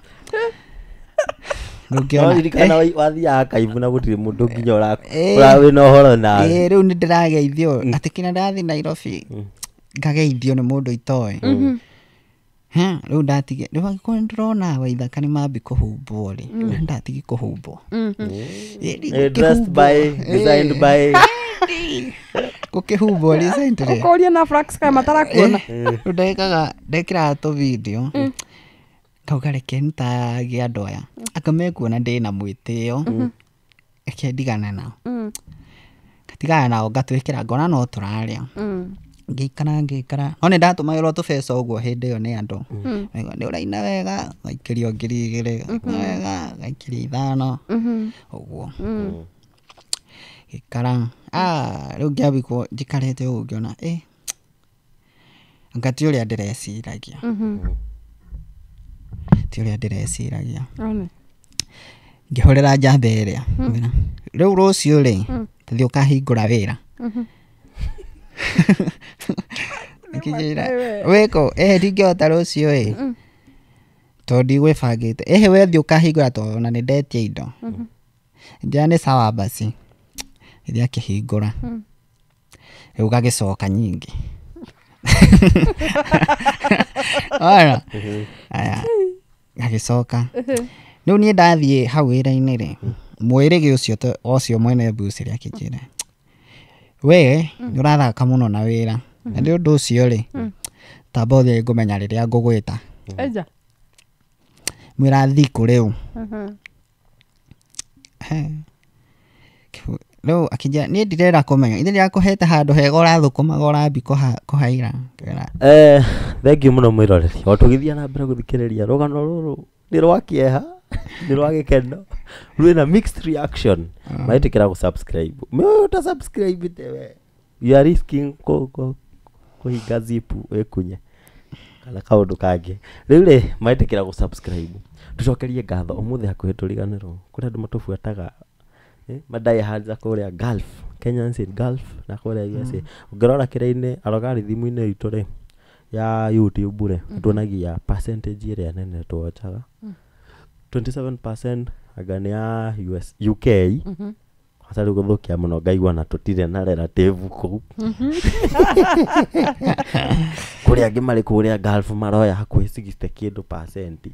No ririkana wathiaga Kaibu na gũtirĩ mũndũ nginya ũrawĩna ũhoro nawe. Rĩu nĩ ndĩrageithio atĩ kinya ndathiĩ Nairobi ngageithio nĩ mũndũ itoĩ. Rĩu ndatige rĩu angĩkorwo nĩ ndĩrona Waithaka nĩ mambi kũhumbwo rĩ ndatigi kũhumbwo. Dressed by, designed by. Gũkĩhumbwo recently. Ũkoria na flax kana matarakuona. Rĩu ndekaga ndekĩraga tũ video ngauga reke nĩtagie andũ aya anga mekuona ndĩna mwĩtĩo reke ndigane nao. Ngatigana nao ngatwĩkĩra ngona no tũrarĩa. Ngĩikara ngĩikara no nĩ ndatũmagĩrwo tũbeca ũguo hĩndĩ ĩyo nĩ andũ. Nĩ ũraina wega ngaikĩrio 2,000 wega ngaikĩrio 5 ũguo. Ngĩikara rĩu ngĩambia njikarĩte ũguo ngĩona anga ti ũrĩa ndĩreciragia. Ti ũrĩa ndĩreciragia. Ngĩhũrĩra njamba ĩrĩa rĩu rũciũ rĩ tũthiĩ ũkahingũra wĩra. Akĩnjĩra wĩkũ ndingĩhota rũciũ ĩ tondũ ndigwĩbangĩte we thiĩ ũkahingũra tondũ ona nĩndetia indo. Njĩra nĩ sawa basi. Gĩthiĩ akĩhingũra. Rĩu gagĩcoka nyingĩ. Ona aya gagĩcoka. Rĩu niĩ ndathiĩ hau wĩra-inĩ rĩ, mwĩrĩgĩ ũcio ũcio mwene mbucĩrĩ akĩnjĩra we nĩ ũrathaka mũno na wĩra na nĩ ũndũ ũcio rĩ tamba ũthiĩ ngũmenya rĩrĩa ngũgwĩta. Eja. Mwĩra thikũ rĩu. Rĩu akĩnjĩra niĩ ndirenda kũmenya ithe ndĩrakũhete handũ hega ũrathũkũmaga ũrambi kũhaira. Thank you mũno mwĩroreri. O tũgĩthiĩ na mbere gũthikĩrĩria rũgano rũrũ nĩ rwa kĩeha, nĩ rwa gĩkeno, rwĩna mixed reaction. Maĩtĩkĩra gũ-subscribe. Ũta subscribe te we. You are risking kũhinga zip wĩkunye kana kaũndũ kangĩ. Rĩu rĩ maĩtĩkĩra gũ-subscribe. Tũcokerie ngatho ũmũthĩ hakuhĩ tũriganĩrwo. Kũrĩ andũ matũbuataga madiehards kũrĩa Gulf, Kenyans in Gulf na kũrĩa USA. Ũngĩrora kĩrĩa-inĩ algorithm-inĩ itũ rĩ ya YouTube rĩ tuonagia percentage ĩrĩa nene tuochaga 27% anga nĩ ya US, UK. Kwanza rĩu gũthũkia mũno ngaigua na tũtirĩ na relative kũu. Kũrĩa angĩ marĩ kũrĩa Gulf maroya hakuhĩ 60 kĩndũ percent.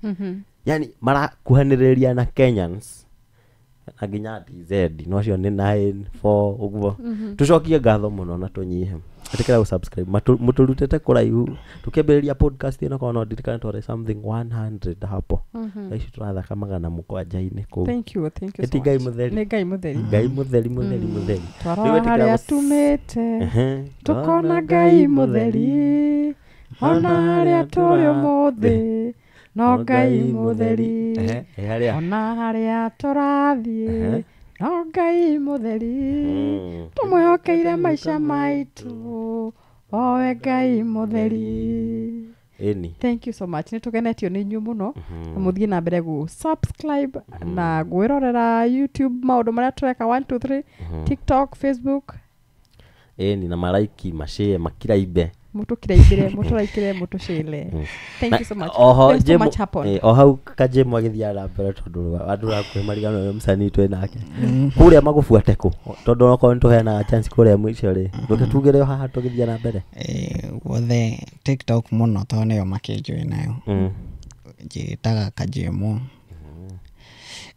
Yani marakuhanĩrĩria na Kenyans na nginya DZ no cio nĩ 9 4 ũguo. Tũcokie ngatho mũno na tũnyihe. Ĩtĩkĩra gũ-subscribe. Mũtũrutĩte kũraihu. Tũkĩambĩrĩria podcast ĩno korwo no ndirikane twarĩ something 100 hapo. Thaa ici tũrathaka 700-inĩ kũu. Thank you, thank you so Ĩti Ngai much. mũtheri. Nĩ Ngai mũtheri. Ngai mũtheri mũtheri mũtheri. Twarora harĩa tumĩte tũkona Ngai mũtheri, ona harĩa tũrĩ ũmũthĩ no Ngai mũtheri, ona harĩa tũrathiĩ no Ngai mũtheri, tũmwĩhokeire maica maitũ owe Ngai mũtheri. Ĩni. Thank you so much. Nĩ tũgenetio nĩ inyuĩ mũno. Na mũthiĩ na mbere gũ subscribe na gwĩrorera YouTube maũndũ marĩa tũreka 1 2 3 TikTok, Facebook. Ĩni na maraiki, mashare, makiraimbe. Mũtũkiraibire, mũtũraikire, mũtũcĩle. Thank you so much. Oho There's so much happened. O hau Kajemu agĩthiaga na mbere tondũ andũ hakuhĩ mariganĩrwo nĩ mũcanii twĩ nake. Kũrĩa magũbuate kũ? Tondũ okorwo nĩ tũheanaga chance kũrĩa mũico rĩ, ndũke tugĩre o haha tũgĩthiĩ na mbere. Guothe TikTok mũno tondũ nĩyo makĩnjũĩ nayo. Njĩtaga Kajemu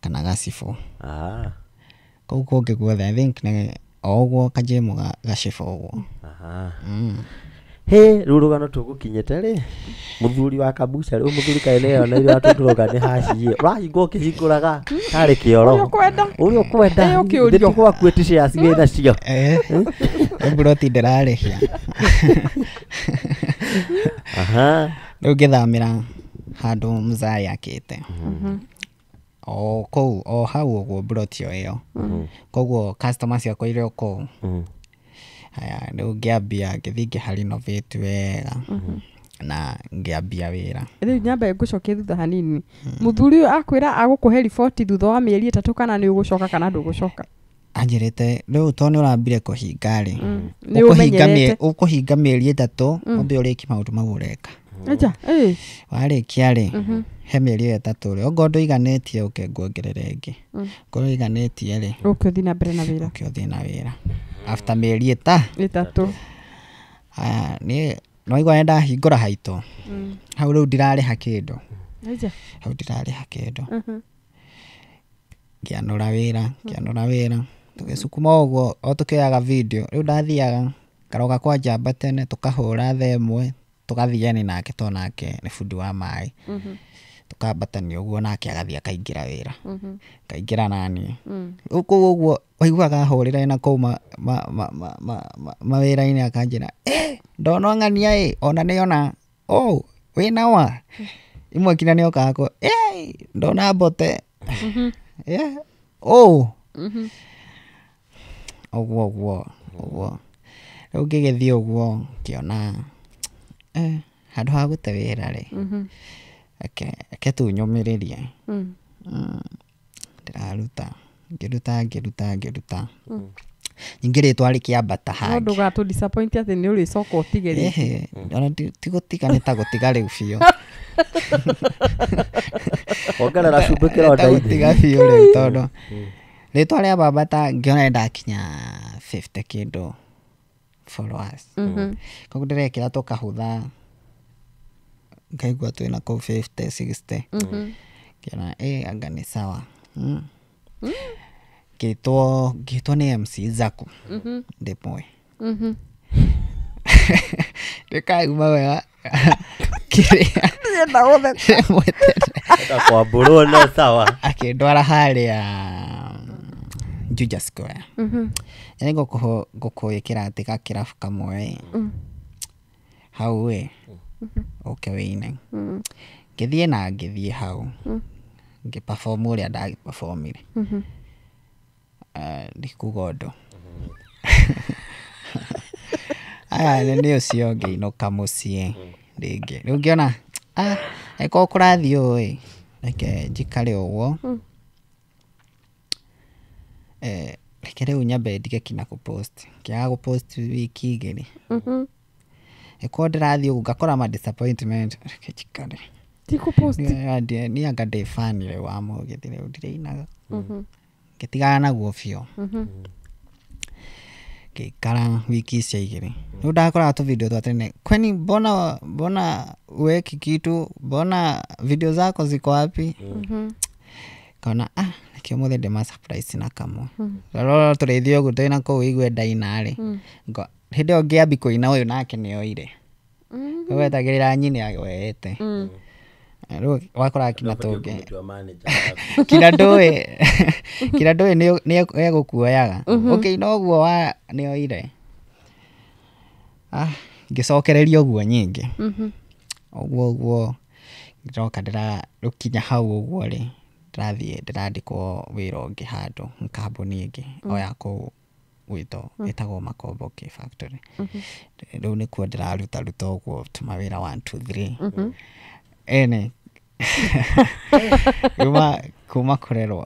kana Gacibũ. Kũu kũngĩ guothe I think nĩ o ũguo Kajemu Gacibũ ũguo. Hĩ, rĩu rũgano tũgũkinyĩte rĩ, mũthuri wa kabuca rĩ, mũthuri kaĩ nĩyo na iria tũtũroga nĩ haci ĩ, ũrahingwo ũkĩhingũraga tarĩ kĩoro. Ũrĩa ũkwenda. Ũrĩa ũkwenda. Ũkĩũrio. Nĩ gwaku ĩti shares wĩ nacio. Mburoti ndĩrarĩhia. Rĩu ngĩthamĩra handũ mzai akĩte. O kũu, o hau ũguo mburoti o ĩyo. Koguo customer ciakwa irĩ o kũu. Haya, rĩu ngĩambia ngĩthiĩ ngĩha-renovate wega na ngĩambia wĩra. Rĩu nyambe ngũcokie thutha hanini. Mũthuri ũyũ akwĩra agũkũhe riboti thutha wa mĩeri 3 kana nĩ ũgũcoka kana ndũgũcoka? Anjĩrĩte rĩu tondũ nĩ ũrambire kũhinga rĩ, Nĩ ũmenyerete. ũkũhinga mĩeri 3 ũmbe ũrĩkie maũndũ mau ũreka. Aja, Warĩkia rĩ, he mĩeri ĩyo 3 rĩ, ongorwo ndũiganĩtie ũke nguongerere ĩngĩ. Ongorwo ũiganĩtie rĩ, Ũke ũthiĩ na mbere na wĩra. Ũke ũthiĩ na wĩra. After mĩeri 3. Aya, niĩ no igua nĩ ndahingũra haitũ. Hau rĩu ndirarĩha kĩndũ. Aja. Hau ndirarĩha kĩndũ. Ngĩanũra wĩra, ngĩanũra wĩra. Tũgĩcukuma ũguo o tũkĩoyaga video. Rĩu ndathiaga ngaroka kwa njamba tene tũkahũra thaa 1 tũgathiani nake tondũ nake nĩ bundi wa maĩ. Tũkambatania ũguo nake agathiĩ akaingĩra wĩra. Akaingĩra naniĩ. Rĩu kũu ũguo waiguaga ahũrĩra na kũu mawĩra-inĩ akanjĩra, ndona ng'ania ĩ, ona nĩona, oh, wĩna wa? Imwe nginya nĩokaga kũ, ndona mbote. Oh. Ũguo ũguo ũguo. Rĩu ngĩgĩthiĩ ũguo ngĩona handũ ha gũte wĩra rĩ, reke tu nyũmĩrĩrie. Ndĩraruta, ngĩruta ngĩruta ngĩruta. Ningĩ rĩtwa rĩkĩambata No hangĩ. ndũgatũ disappoint atĩ nĩ ũrĩcoka ũtige rĩngĩ. Ehe, ona ti gũtiga nĩ ta gũtiga rĩu biũ. Ongerera cumbĩ Ta kĩronda-inĩ. gũtiga biũ rĩu tondũ rĩtwa rĩa baba ngĩona nĩndakinya 50 kĩndũ followers. Koguo ndĩrekĩra tũkahũtha ngaigua twĩna kũu 50 60. Ngĩona anga nĩ sawa. Ngĩtwo nĩ MC Zaku ndĩmũĩ. Ndĩkauma wega kĩrĩa ndĩmwĩtĩte. Enda kwambũrwo no sawa. Akĩndwara harĩa Juja Square. Yaani ngũkũĩkĩra atĩ gakĩrabu kamwe hau ĩ ũke wĩine. Ngĩthiĩ na ngĩthiĩ hau ngĩperform ũrĩa ndagĩperformire. Ndikuga ũndũ. Aya nĩ ũcio ngĩinũka mũciĩ rĩngĩ. Rĩu ngĩona angĩkorwo kũrathiĩ ũũ ĩ reke njikare ũguo. Reke rĩu nyambe ndige kinya kũpost. Ngĩaga gũpost wiki igĩrĩ. Ĩkorwo ndĩrathiĩ ũguo ngakora ma disappointment reke njikare. Ti kũpost. Niĩ anga ndĩ fan rĩu wa mũgithi rĩu ndirĩinaga. Ngĩtigana naguo biũ. Ngĩikara wiki icio igĩrĩ. Rĩu ndakoraga tũ video twa tene. Kwani mbona uweki kitu, mbona video zako ziko wapi? Kaona reke ũmũthĩ ndĩma surprise na kamwe. Rora tũrĩthiĩ ũguo twĩna kũu igue ndaina rĩ. Hĩndĩ ĩyo ngĩambi kũina ũyũ nake nĩoire. Wetagĩrĩra nyina agwete. Rĩu wakoraga kinya tũngĩ. Kinya ndũĩ nĩ egũkuoyaga. Ũkĩina ũguo wa nĩoire. Ngĩcokereria ũguo nyingĩ. Ũguo ũguo ndĩroka ndĩrakinya hau ũguo rĩ ndĩrathiĩ ndĩrandĩkwo wĩra ũngĩ handũ kambuni ĩngĩ o ya kũu gwitũ ĩtagwo Makomboki Factory. Rĩu nĩkuo ndĩraruta ũguo tũmawĩra 1 2 3. Ene kuma kũrerwo.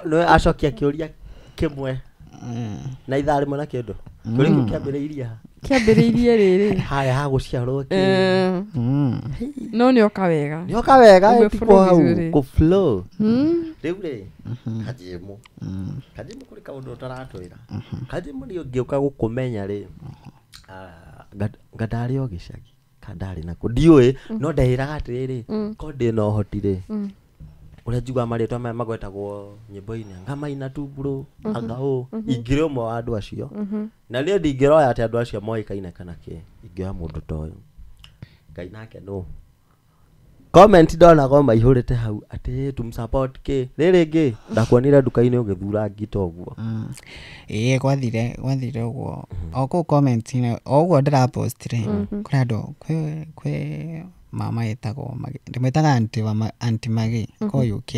Nĩwe acokia kĩũria kĩmwe na ithaa rĩmwe na kĩndũ. Kĩũria kĩu kĩambĩrĩirie ha? Kĩambĩrĩirie rĩrĩ. Haya ha gũciarwo kĩ. No nĩoka wega. Nĩoka wega tiko hau kũ flow. Rĩu rĩ Kajimu. Kajimu kũrĩ kaũndũ ũtaratwĩra. Kajimu niĩ ngĩũka gũkũmenya rĩ ngandarĩ o gĩcagi kandarĩ nako ndiũĩ no ndeĩraga atĩrĩrĩ ko ndĩna ũhoti rĩ ũrĩa njiguaga marĩtwa maya magwetagwo nyĩmbo-inĩ anga maina tu bro anga ũ ingĩrĩ ũmwe wa andũ acio na niĩ ndingĩroya atĩ andũ acio moĩkaine kana kĩ ingĩoya mũndũ ta ũyũ Ngai nake nũ comment ndonaga maihũrĩte hau atĩ tumsupport kĩ rĩrĩ ngĩ ndakuonire nduka-inĩ ũgĩthura ngita ũguo. Ĩĩ gwathire ũguo o kũu comment-inĩ o ũguo ndĩrapostire kũrĩ andũ kwĩ mama ĩtagwo ndĩmwĩtaga aunty Maggie kũ UK.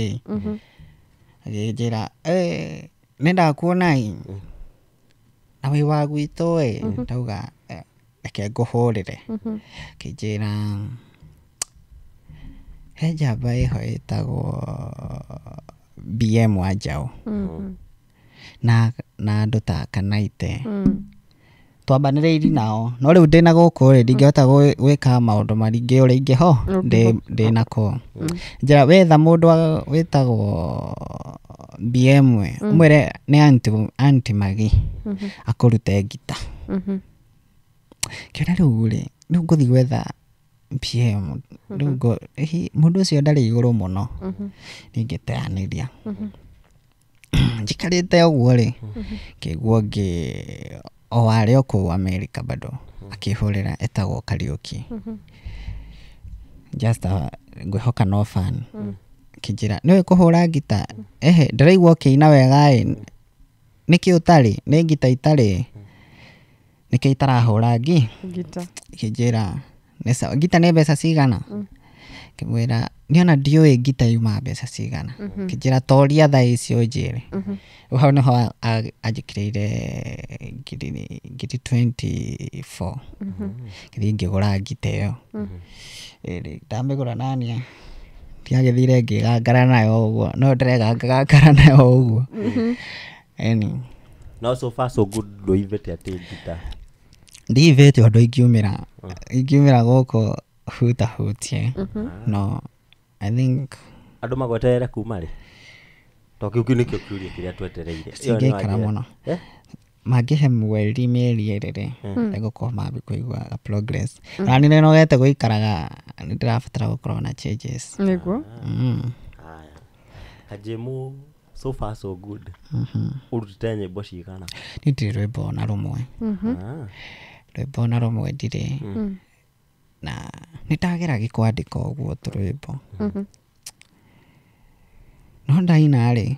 Agĩnjĩra nĩ ndakuona ĩ na wĩ wa gwitũ ĩ ndauga reke ngũhũrĩre. Akĩnjĩra he njamba ĩho ĩtagwo BM wa Njaũ na andũ ta Kanaite twambanĩrĩirie nao no rĩu ndĩna gũkũ rĩ ndingĩhota gwĩka maũndũ maringĩ ũrĩa ingĩho ndĩna kũu. Njĩra wetha mũndũ wĩtagwo BM ũmwĩre nĩ aunty Maggie akũrute ngita. Kĩona rĩu rĩ rĩu ngũthiĩ gwetha BM rĩu mũndũ ũcio ndarĩ igũrũ mũno ningĩteanĩria. Njikarĩte ũguo rĩ ngĩigua ũngĩ o warĩ o kũu America bado akĩhũrĩra etagwo Kariũki. Just ngwĩhoka no fan. Akĩnjĩra nĩũĩ kũhũra ngita? Ehe ndĩraigua ũkĩina wega ĩ nĩkĩ ũtarĩ nĩ ngita itarĩ nĩkĩ itarahũra ngita? Akĩnjĩra nĩ sawa ngita nĩ mbeca cigana? Ngĩmwĩra niĩ ona ndiũĩ ngita yumaga mbeca cigana. Akĩnjĩra toria thaa icio ũnjĩre. Rĩu hau nĩho anjĩkĩrĩire ngiri 24. Ngĩthiĩ ngĩgũra ngita ĩyo. Ndamĩgũra naniĩ Ndiagĩthire ngĩgangara nayo ũguo no ndĩregangara nayo ũguo. Eni no so far so good ndũivĩte atĩ ngita. Ndiivĩte ũndũ ingiumĩra gũkũ hutahutie. No I think andũ magweterere kuma rĩ to kĩu nĩkĩo kĩũria kĩrĩa twetereire. Cingĩikara mũno. Mangĩhe mweri mĩeri ĩrĩ rĩ nĩgũkorwo mambia kũigua progress. Na nĩ nogete gũikaraga nĩ ndĩrabatara gũkorwo na changes. Nĩguo. Haya. Kajemu so far so good. Ũrutĩte nyĩmbo cigana? Niĩ ndirĩ rwĩmbo ona rũmwe. Rwĩmbo ona rũmwe ndirĩ. Na nĩ ndageragia kwandĩka ũguo tũrwĩmbo. No ndaina rĩ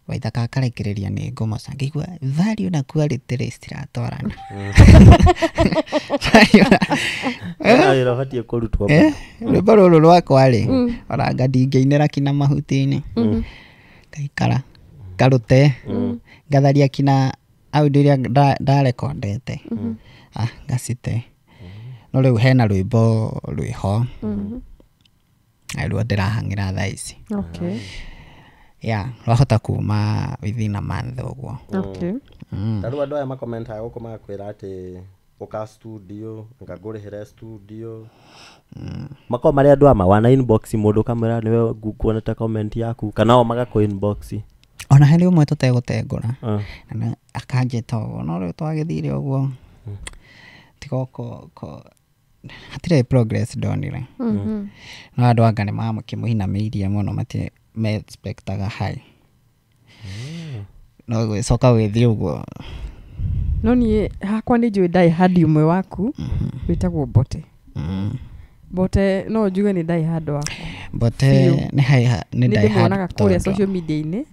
waithaka akarekereria nĩ ngomoca ngĩigua value na quality rĩ citiratwarana. Wĩra ũbatiĩ kũrutwo. Rwĩmbo rũrũ rwakwa rĩ ona anga ndingĩinĩra kina mahuti-inĩ. Ngaikara ngarute ngatharia kina audio iria ndarekondete ngacite. No rĩu hena rwĩmbo rwĩho ruo ndĩrahang'ĩra thaa ici. Okay. Yeah, rwahota kuma within a month ũguo. Okay. Ta rĩu andũ aya makomentaga gũkũ magakwĩra atĩ ũka studio ngangũrĩhĩre studio. Makoragwo marĩ andũ ama wana inbox mũndũ ũkamwĩra nĩwe nguonete comment yaku kana o magakũ inbox. Ona harĩ ũmwe tũtegũtengũra na akanjĩta ũguo no rĩu twagĩthire ũguo tiga hatirĩ progress ndonire. No andũ anga nĩ mamũkĩmũinamĩirie mũno mati me expectaga high. No gwĩcoka gwĩthiĩ ũguo. No niĩ hakwa nĩ njũĩ die hard ũmwe waku wĩtagwo Mbote. Mbote no njuge nĩ die hard wakwa. Mbote nĩ nĩ die hard. Nĩndĩmuonaga kũrĩa social media-inĩ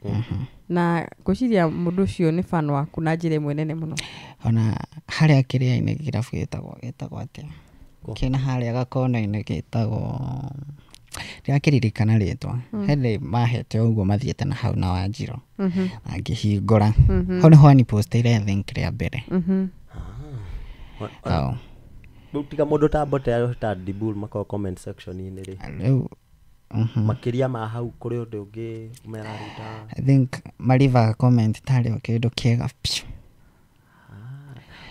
na ngwĩciria mũndũ ũcio nĩ fan waku na njĩra ĩmwe nene mũno. Ona harĩa kĩrĩa-inĩ kĩrabu gĩtagwo atĩa? Kĩna harĩa gakona-inĩ gĩtagwo ndirakĩririkana rĩtwa. Hĩndĩ mahete ũguo mathiĩte na hau na Wanjirũ. Angĩhingũra. Hau nĩho aniposteire I think rĩa mbere. Rĩu tiga mũndũ ta Mbote ta Dibul makoragwo comment section-inĩ rĩ. Rĩu makĩria ma hau kũrĩ ũndũ ũngĩ meraruta. I think marivaga comment tarĩ o kĩndũ kĩega piũ.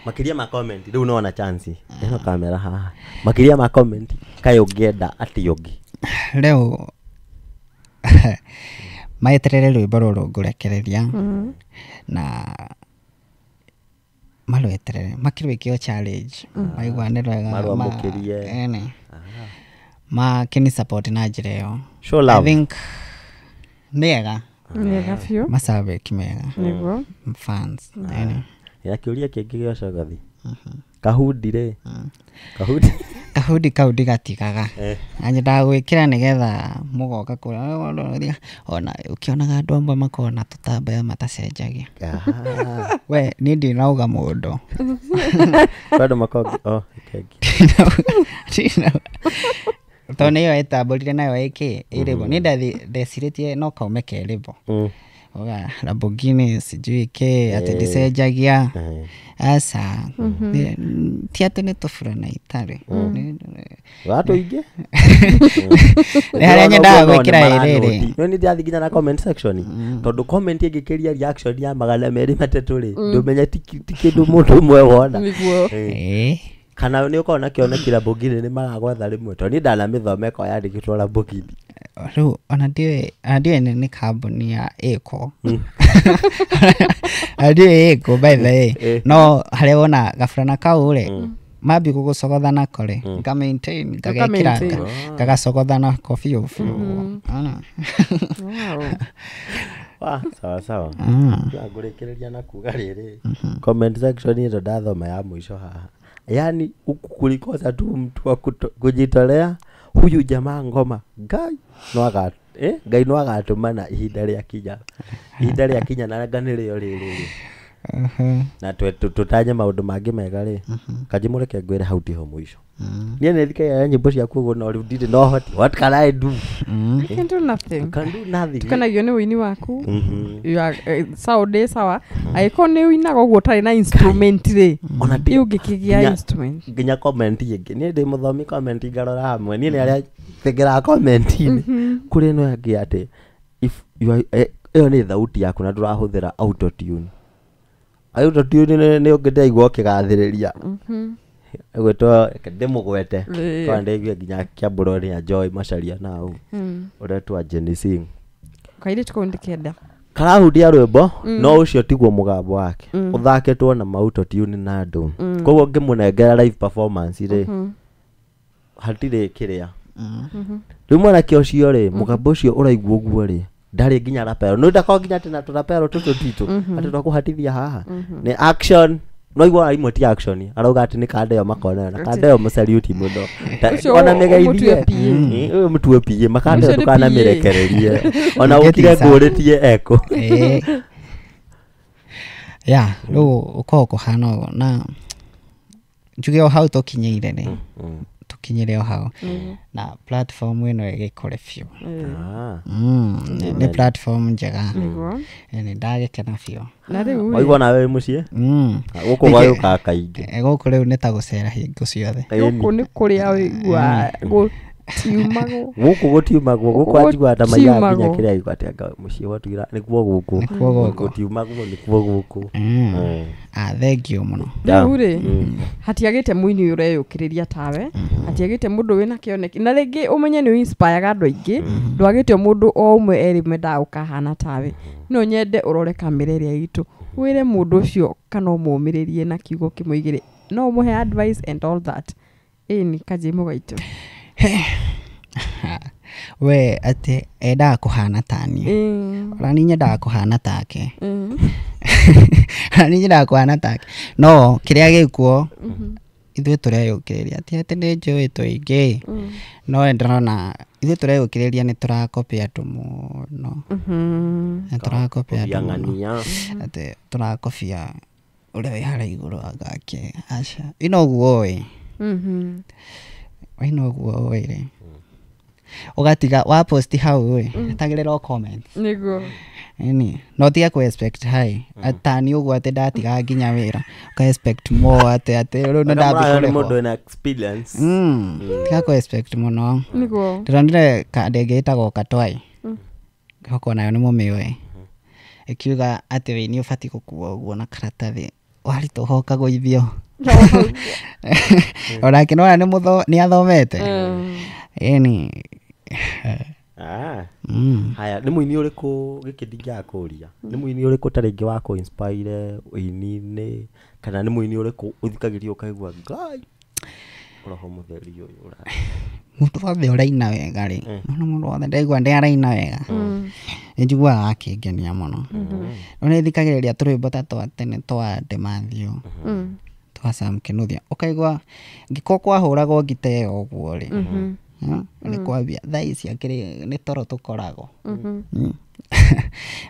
Makĩria ma comment rĩu nĩwona chance ĩno kamera haha. Makĩria ma comment kaĩ ũngĩenda atĩ ũngĩ. Rĩu maeterere rwĩmbo rũrũ ngũrekereria na marweterere makĩrwĩke challenge maigua nĩ rwega marwamũkĩrie ene makĩni support na njĩra ĩyo. Show love. I think nĩega Nĩega biũ. Macabĩki mega. Nĩguo. Fans. Ene. Ya kĩũria kĩngĩ gĩa cogothi. Kahundi rĩ. Kahundi. Kahundi kau ndigatigaga. Na nyendaga gwĩkĩra nĩgetha mũgoka kũrĩa ona ũkĩonaga andũ amwe makoragwo na tũtambaya matacenjagia. We niĩ ndinauga mũndũ. Bado makoragwo oh okay. Tondũ nĩyo ĩtambũrire nayo ĩkĩ ĩrĩbo. Niĩ ndecirĩtie no kaume kerĩbo. Oga Lamborghini sijui kĩ atĩ ndicenjagia. Aca ti atĩ nĩ tũburana itarĩ. Watu ingĩ Nĩ harĩa nyendaga gwĩkĩra ĩrĩrĩ. No nĩ ndathiĩ nginya na comment section tondũ comment ĩngĩkĩria reaction ya 203 rĩ ndũmenya ti kĩndũ mũndũ ũmwe wona. Nĩguo. Kana nĩ ũkoragwo na kĩoneki Lamborghini nĩ maragwatha rĩmwe tondũ niĩ ndanamĩthoma ĩkoragwo yandĩkĩtwo Lamborghini. Rĩu ona ndiũĩ nĩ kambuni ya ĩko. Ona ndiũĩ ĩko by the way. No harĩa wona gaburana kau rĩ mambia gũgũcogotha nako rĩ nga maintain ngagekĩra gagacogotha nako biũ biũ. Wa sawa sawa. Ngũrĩkĩrĩria na kuga rĩrĩ comment section ĩno ndathoma ya mũico haha. Yaani huku kulikosa tu mtu wa kujitolea huyu jamaa ngoma Ngai no aga Ngai no agatũmana ihinda rĩa kinya. Ihinda rĩa kinya na anga nĩrĩo rĩrĩ. Na tũtanye maũndũ mangĩ mega rĩ. Kanjĩ mũreke ngwĩre hau tiho mũico. Niĩ nĩ thikagia nyĩmbo ciaku ũguo no rĩu ndirĩ na ũhoti. What can I do? You can do nothing. You can do nothing. Tukenagio nĩ ũini waku. You are sound ĩ sawa. Angĩkorwo nĩ ũinaga ũguo ũtarĩ na instrument rĩ, Ona ĩ ũngĩkĩgĩa instrument. Nginya comment ĩngĩ. Niĩ ndĩ mũthomi comment ngarora hamwe. Niĩ nĩ arĩa thengeraga comment-inĩ. Kũrĩ ĩno ĩngĩ atĩ if you are ĩyo nĩ thauti yaku na ndũrahũthĩra autotune. Autotune nĩ ũngĩ ndĩraigua ũkĩgathĩrĩria. Ĩgwĩtwo ndĩmũgwete. Kwa ndĩraigua nginya Kĩambũro nĩ Joy Macharia na hau. Ũretwo Jenny Singh. Kairĩtu kau ndĩkenda. Karahutia rwĩmbo no ũcio tiguo mũgambo wake. Ũthakĩtwo na autotune na andũ. Koguo ngĩmũnengera live performance rĩ, hatirĩ kĩrĩa. Rĩu mwanake ũcio rĩ, mũgambo ũcio ũraigua ũguo rĩ, ndarĩ nginya rapero. Nĩ ndakorwo nginya atĩ na tũrapero tũtũ titũ, atĩ twakũhatithia haha. Nĩ action. No igua imwe ti action. Arauga atĩ nĩ kanda ĩyo makonayo na kanda ĩyo mũcariuti mũno. Ona mĩgeithie. Ũyũ mũtue PA, makanda ĩyo ndũkanamĩrekererie. Ona ũkire ngũrĩtie eko. Ya, rĩu ũkoragwo kũhana ũguo na njuge o hau tũkinyĩire rĩ, tũkinyĩre o hau na platform ĩno ĩgĩkũre biũ. Nĩ platform njega. Nĩ ndagĩkena biũ. Na rĩu waigua nawe wĩ mũciĩ? Gũkũ gwagĩũkaga kaingĩ. Gũkũ rĩu nĩ ta gũcera hingo ciothe. Gũkũ nĩ kũrĩa wĩiguaga gũtiumagwo. Gũkũ gũtiumagwo, gũkũ anjiguaga ta maigaga nginya kĩrĩa aigua atĩ anga mũciĩ gwatuira nĩkuo gũkũ. Nĩkuo gũkũ. Gũtiumagwo nĩkuo gũkũ. Thank you mũno. Rĩu rĩ, hatiagĩte mũini ũreyũkĩrĩria tawe, hatiagĩte mũndũ wĩna kĩoneki, na rĩngĩ ũmenye nĩ ũinspiraga andũ aingĩ, ndwagĩte mũndũ o ũmwe erĩ mendaga gũkahana tawe. No nyende ũrore kamera ĩrĩa itũ, wĩre mũndũ ũcio kana ũmũmĩrĩrie na kiugo kĩmwe igĩrĩ, no ũmũhe advice and all that. Ĩni Kanjĩ Mũgaitũ. We atĩ endaga kũhana ta niĩ. Ona niĩ nyendaga kũhana take. Ona niĩ nyendaga kũhana take. No kĩrĩa gĩkuo ithuĩ tũreyũkĩrĩria ti atĩ nĩ njũĩ tũingĩ. No ndĩrona ithuĩ tũreyũkĩrĩria nĩ tũrakopĩ andũ mũno. Nĩ tũrakopĩ andũ mũno. Atĩ tũrakobia ũrĩa wĩ harĩa igũrũ agake aca. Ĩno ũguo ũĩ. Ĩno ũguo ũĩ rĩ. Ũgatiga wa post hau ĩ, etagĩrĩra o comment. Nĩguo. Ĩni, no tiga kũ expect high. Atani ũguo atĩ ndatiga nginya wĩra. Ũka expect more atĩ atĩ rĩu nĩ ndathiĩ kũrĩhwo. Mũndũ wĩna experience. Tiga kũ expect mũno. Nĩguo. Ndĩronire ndege ĩtagwo Katwai. Ngĩhoka onayo nĩ mũmĩũĩ. Ĩkiuga atĩ wĩini ũbatiĩ gũkuo ũguo na karatathi. Waritũha ũkagũithio. Onake nĩwona nĩ athomete. Ĩni. Haya, nĩ mũini ũrĩkũ gĩkĩ ndingĩaga kũũria? Nĩ mũini ũrĩkũ ta rĩngĩ wa kũ-inspire ũini-inĩ kana nĩ mũini ũrĩkũ ũthikagĩrĩria ũkaigua Ngai roho mũtheri ũyũ ũra. Mũndũ wothe ũraina wega rĩ, no mũndũ wothe ndaigua ndĩ araina wega. Nĩ njiguaga akĩngenia mũno. No nĩ thikagĩrĩria tũrwĩmbo ta twa tene twa Dematthew. Twa Sam Kinuthia. Ũkaigua ngĩkorwo kwahũragwo ngita ĩyo ũguo rĩ. Nĩ kwambia thaa ici akĩrĩ nĩ toro tũkoragwo.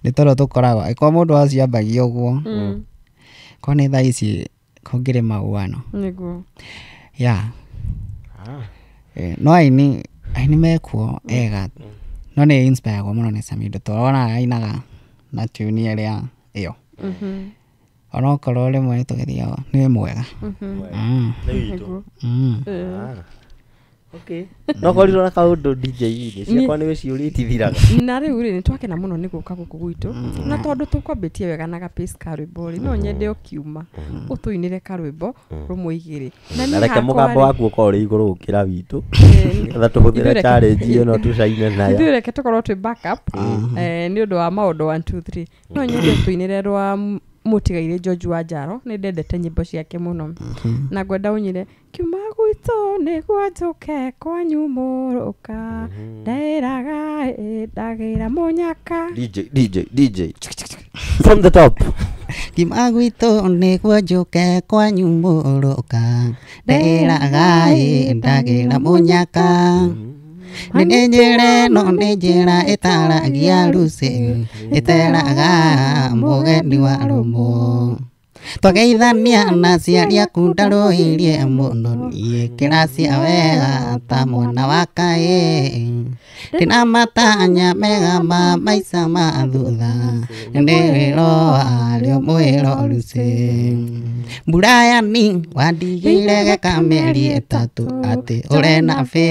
Nĩ toro tũkoragwo. Angĩkorwo mũndũ acio ambagia ũguo. Korwo nĩ thaa ici kũngĩrĩ mauano. Nĩguo. Yeah. No aini mekuo ega. No nĩ inspiragwo mũno nĩ Samido tondũ ona ainaga na tune ĩrĩa ĩyo. Onokorwo rĩmwe nĩ tũgĩthiaga nĩ mwega. Nĩ witũ. Okay. No korirwo na kaũndũ DJ-inĩ ciakwa nĩ wĩciũria itithiraga. Na rĩu rĩ nĩ twakena mũno nĩ gũka gũkũ gwitũ. Na tondũ tũkwambĩtie wega na ga pace ka rwĩmbo rĩ, no nyende ũkiuma ũtũinĩre karwĩmbo rũmwe igĩrĩ. Na reke mũgambo waku ũkorwo ũrĩ igũrũ gũkĩra witũ. Nĩgetha tũhũthĩre challenge ĩno tũcaine nayo. Ithuĩ reke tũkorwo twĩ backup nĩ ũndũ wa maũndũ 1 2 3. No nyende tũinĩre rwa mũtigairĩ George Wanjaro, nĩ ndendete nyĩmbo ciake mũno. Na ngwenda ũnyire kiuma gwitũ nĩguo njũke kwanyu mũrũka ndĩraga ndagĩra mũnyaka. DJ DJ DJ from the top. Kiuma gwitũ nĩguo njũke kwanyu mũrũka ndĩraga ndagĩra mũnyaka. Nĩ njĩra ĩno nĩ njĩra ĩtaragia Lucy ĩteraga mũgeni wa rũmũ. Twageithania na aciari aku ndarũirie mũno niĩ kĩracia wega ta mwana wa kaĩ. Ndĩna matanya mega ma maica ma thutha ndĩrĩroa rĩo mwĩro Lucy. Mburayani wandigĩire geka mĩeri 3 atĩ ũrena bĩ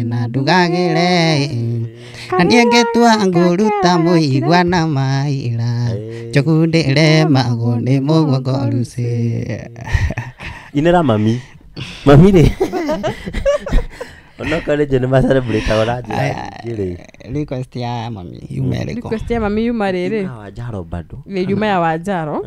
na ndugagĩre. Na niĩ ngĩtua ngũruta mũigua na maira njogu ndĩremagwo nĩ mũgongo Lucy. Inĩra mami. Mami rĩ. Onokorwo nĩ ma celebrate na njĩra nyingĩ rĩ. Request ya mami yuma ĩrĩkũ? Request ya mami yuma rĩrĩ. Ya Wanjaro bado. Yuma ya Wanjaro.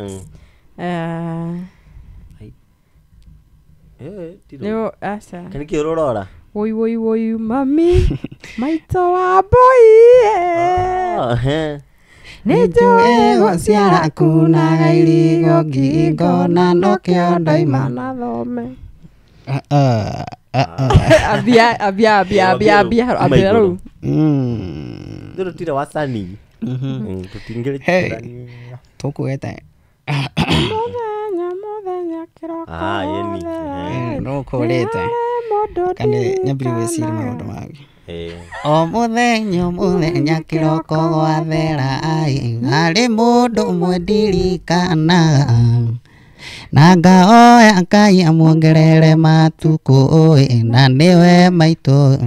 Nĩo aca. Kana kĩ ũrorora? Woi woi woi mami maito wa boy. Nĩ njũĩ gũciara kunaga irigo ngingo na nokĩo ndoima na thome. Abia abia abia abia abia abia rĩu. Tũtire wasanii. Tũtingĩrĩ. Tũkuĩte. Mũthenya mũthenya kĩroko. Yeni. No kũrĩte. Kana nyambire gwĩciria maũndũ mangĩ. O mũthenya mũthenya kĩroko gwathera ai harĩ mũndũ ũmwe ndirikanaga na ngaoya Ngai amuongerere matukũ na nĩwe maitũ.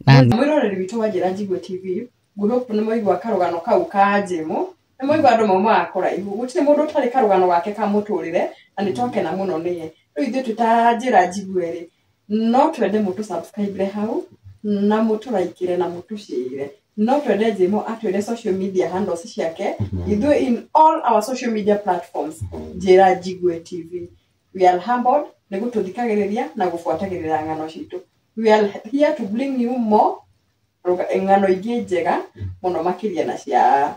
Mwĩroreri witũ wa Njĩra Njigue TV ngwĩhoka nĩ mwaigua karũgano kau ka Jĩmũ nĩ mwaigua andũ maumaga kũraihu gũtirĩ mũndũ ũtarĩ karũgano gake ka mũtũrĩre na nĩ twakena mũno nĩye. Rĩu ithuĩ twĩ ta Njĩra Njigue rĩ no twende mũtũ subscribe hau na mũtũraikĩre na mũtũcĩre. No twende Jĩmũ atwĩre social media handles ciake ithuĩ in all our social media platforms Njĩra Njigue TV. We are humbled nĩ gũtũthikagĩrĩria na gũbuatagĩrĩra ng'ano citũ. We are here to bring you more ng'ano ingĩ njega mũno makĩria na cia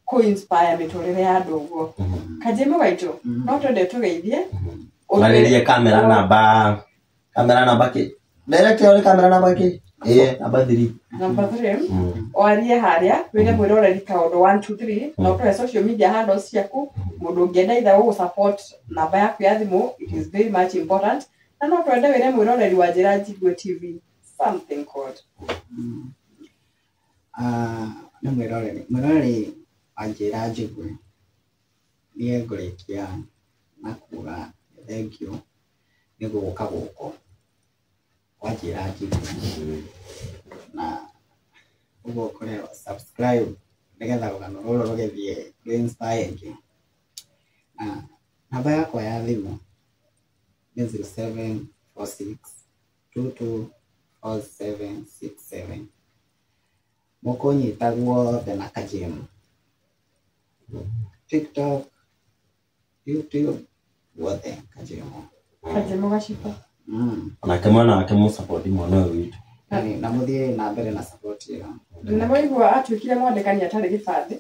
kũ-inspire mĩtũrĩre ya andũ ũguo. Kajĩmũ gaitũ no twende tũgeithie. Warĩrie kamera namba kĩ? Direct ũrĩ kamera namba kĩ? Namba 3. Namba 3. Warie harĩa wĩre mwĩroreri kaũndũ 1 2 3 na ũtũhe social media handles ciaku mũndũ ũngĩenda either gũgũ support namba yaku ya thimũ it is very much important na no twende wĩre mwĩroreri wa Njĩra Njigue TV something called. Nĩ mwĩroreri wa Njĩra Njigue niĩ ngũrĩkia na kuga thank you nĩ gũka gũkũ kwa Njĩra Njigue na ũguo ũkorerwo subscribe nĩgetha rũgano rũrũ rũgĩthiĩ rũ inspire ingĩ. Na namba yakwa ya thimũ nĩ 0746 224767. Mũkũnyita guothe na Kajĩmũ. TikTok, YouTube, guothe Kajĩmũ. Kajĩmũ gaciba. Onake mwana wake mũsupport mwana ũyũ witũ. Na mũthiĩ na mbere na support ĩyo. Nĩ waigua atuĩkire mwandĩkani atarĩ gĩbandĩ.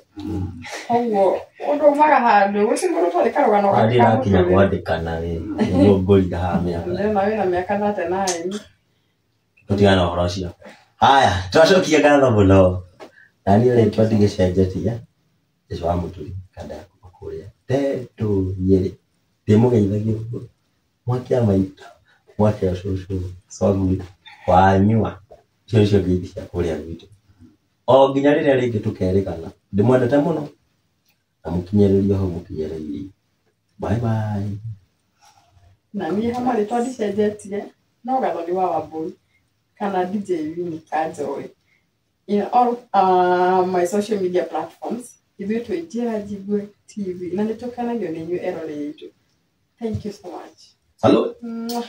Koguo ũndũ umaga handũ gũtirĩ mũndũ ũtarĩ karũgano gake ka Ndĩrakinya mũtũrĩre. kwandĩkana rĩ nĩguo ngũrire haha mĩaka. Ndĩrona wĩna mĩaka 39. Tũtigane na ũhoro ũcio. Haya, twacokia ngatho mũno. Na niĩ rĩtwa ndigĩcenjetie. Jesu wa Mũturi kanda ya kuma kũrĩa Ndeto Nyĩrĩ. Ndĩmũgeithagia ũguo. Mwake a maitũ, mwake a cũcũ, cogui, wanyua. Icio nĩcio ngeithi cia kũrĩa gwitũ. O nginya rĩrĩa rĩngĩ tũkerĩgana. Ndĩmwendete mũno. Na mũkinyĩrĩrie hau mũkinyĩrĩirie. Bye bye. Na niĩ hamwe rĩtwa ndicenjetie no Gathoni wa Wambũi kana DJ Winnie Kanjoĩ. In all my social media platforms ithuĩ twĩ Njĩra Njigue TV na nĩ tũkenagio nĩ inyuĩ eroreri aitũ. Thank you so much. Salute. Mwah.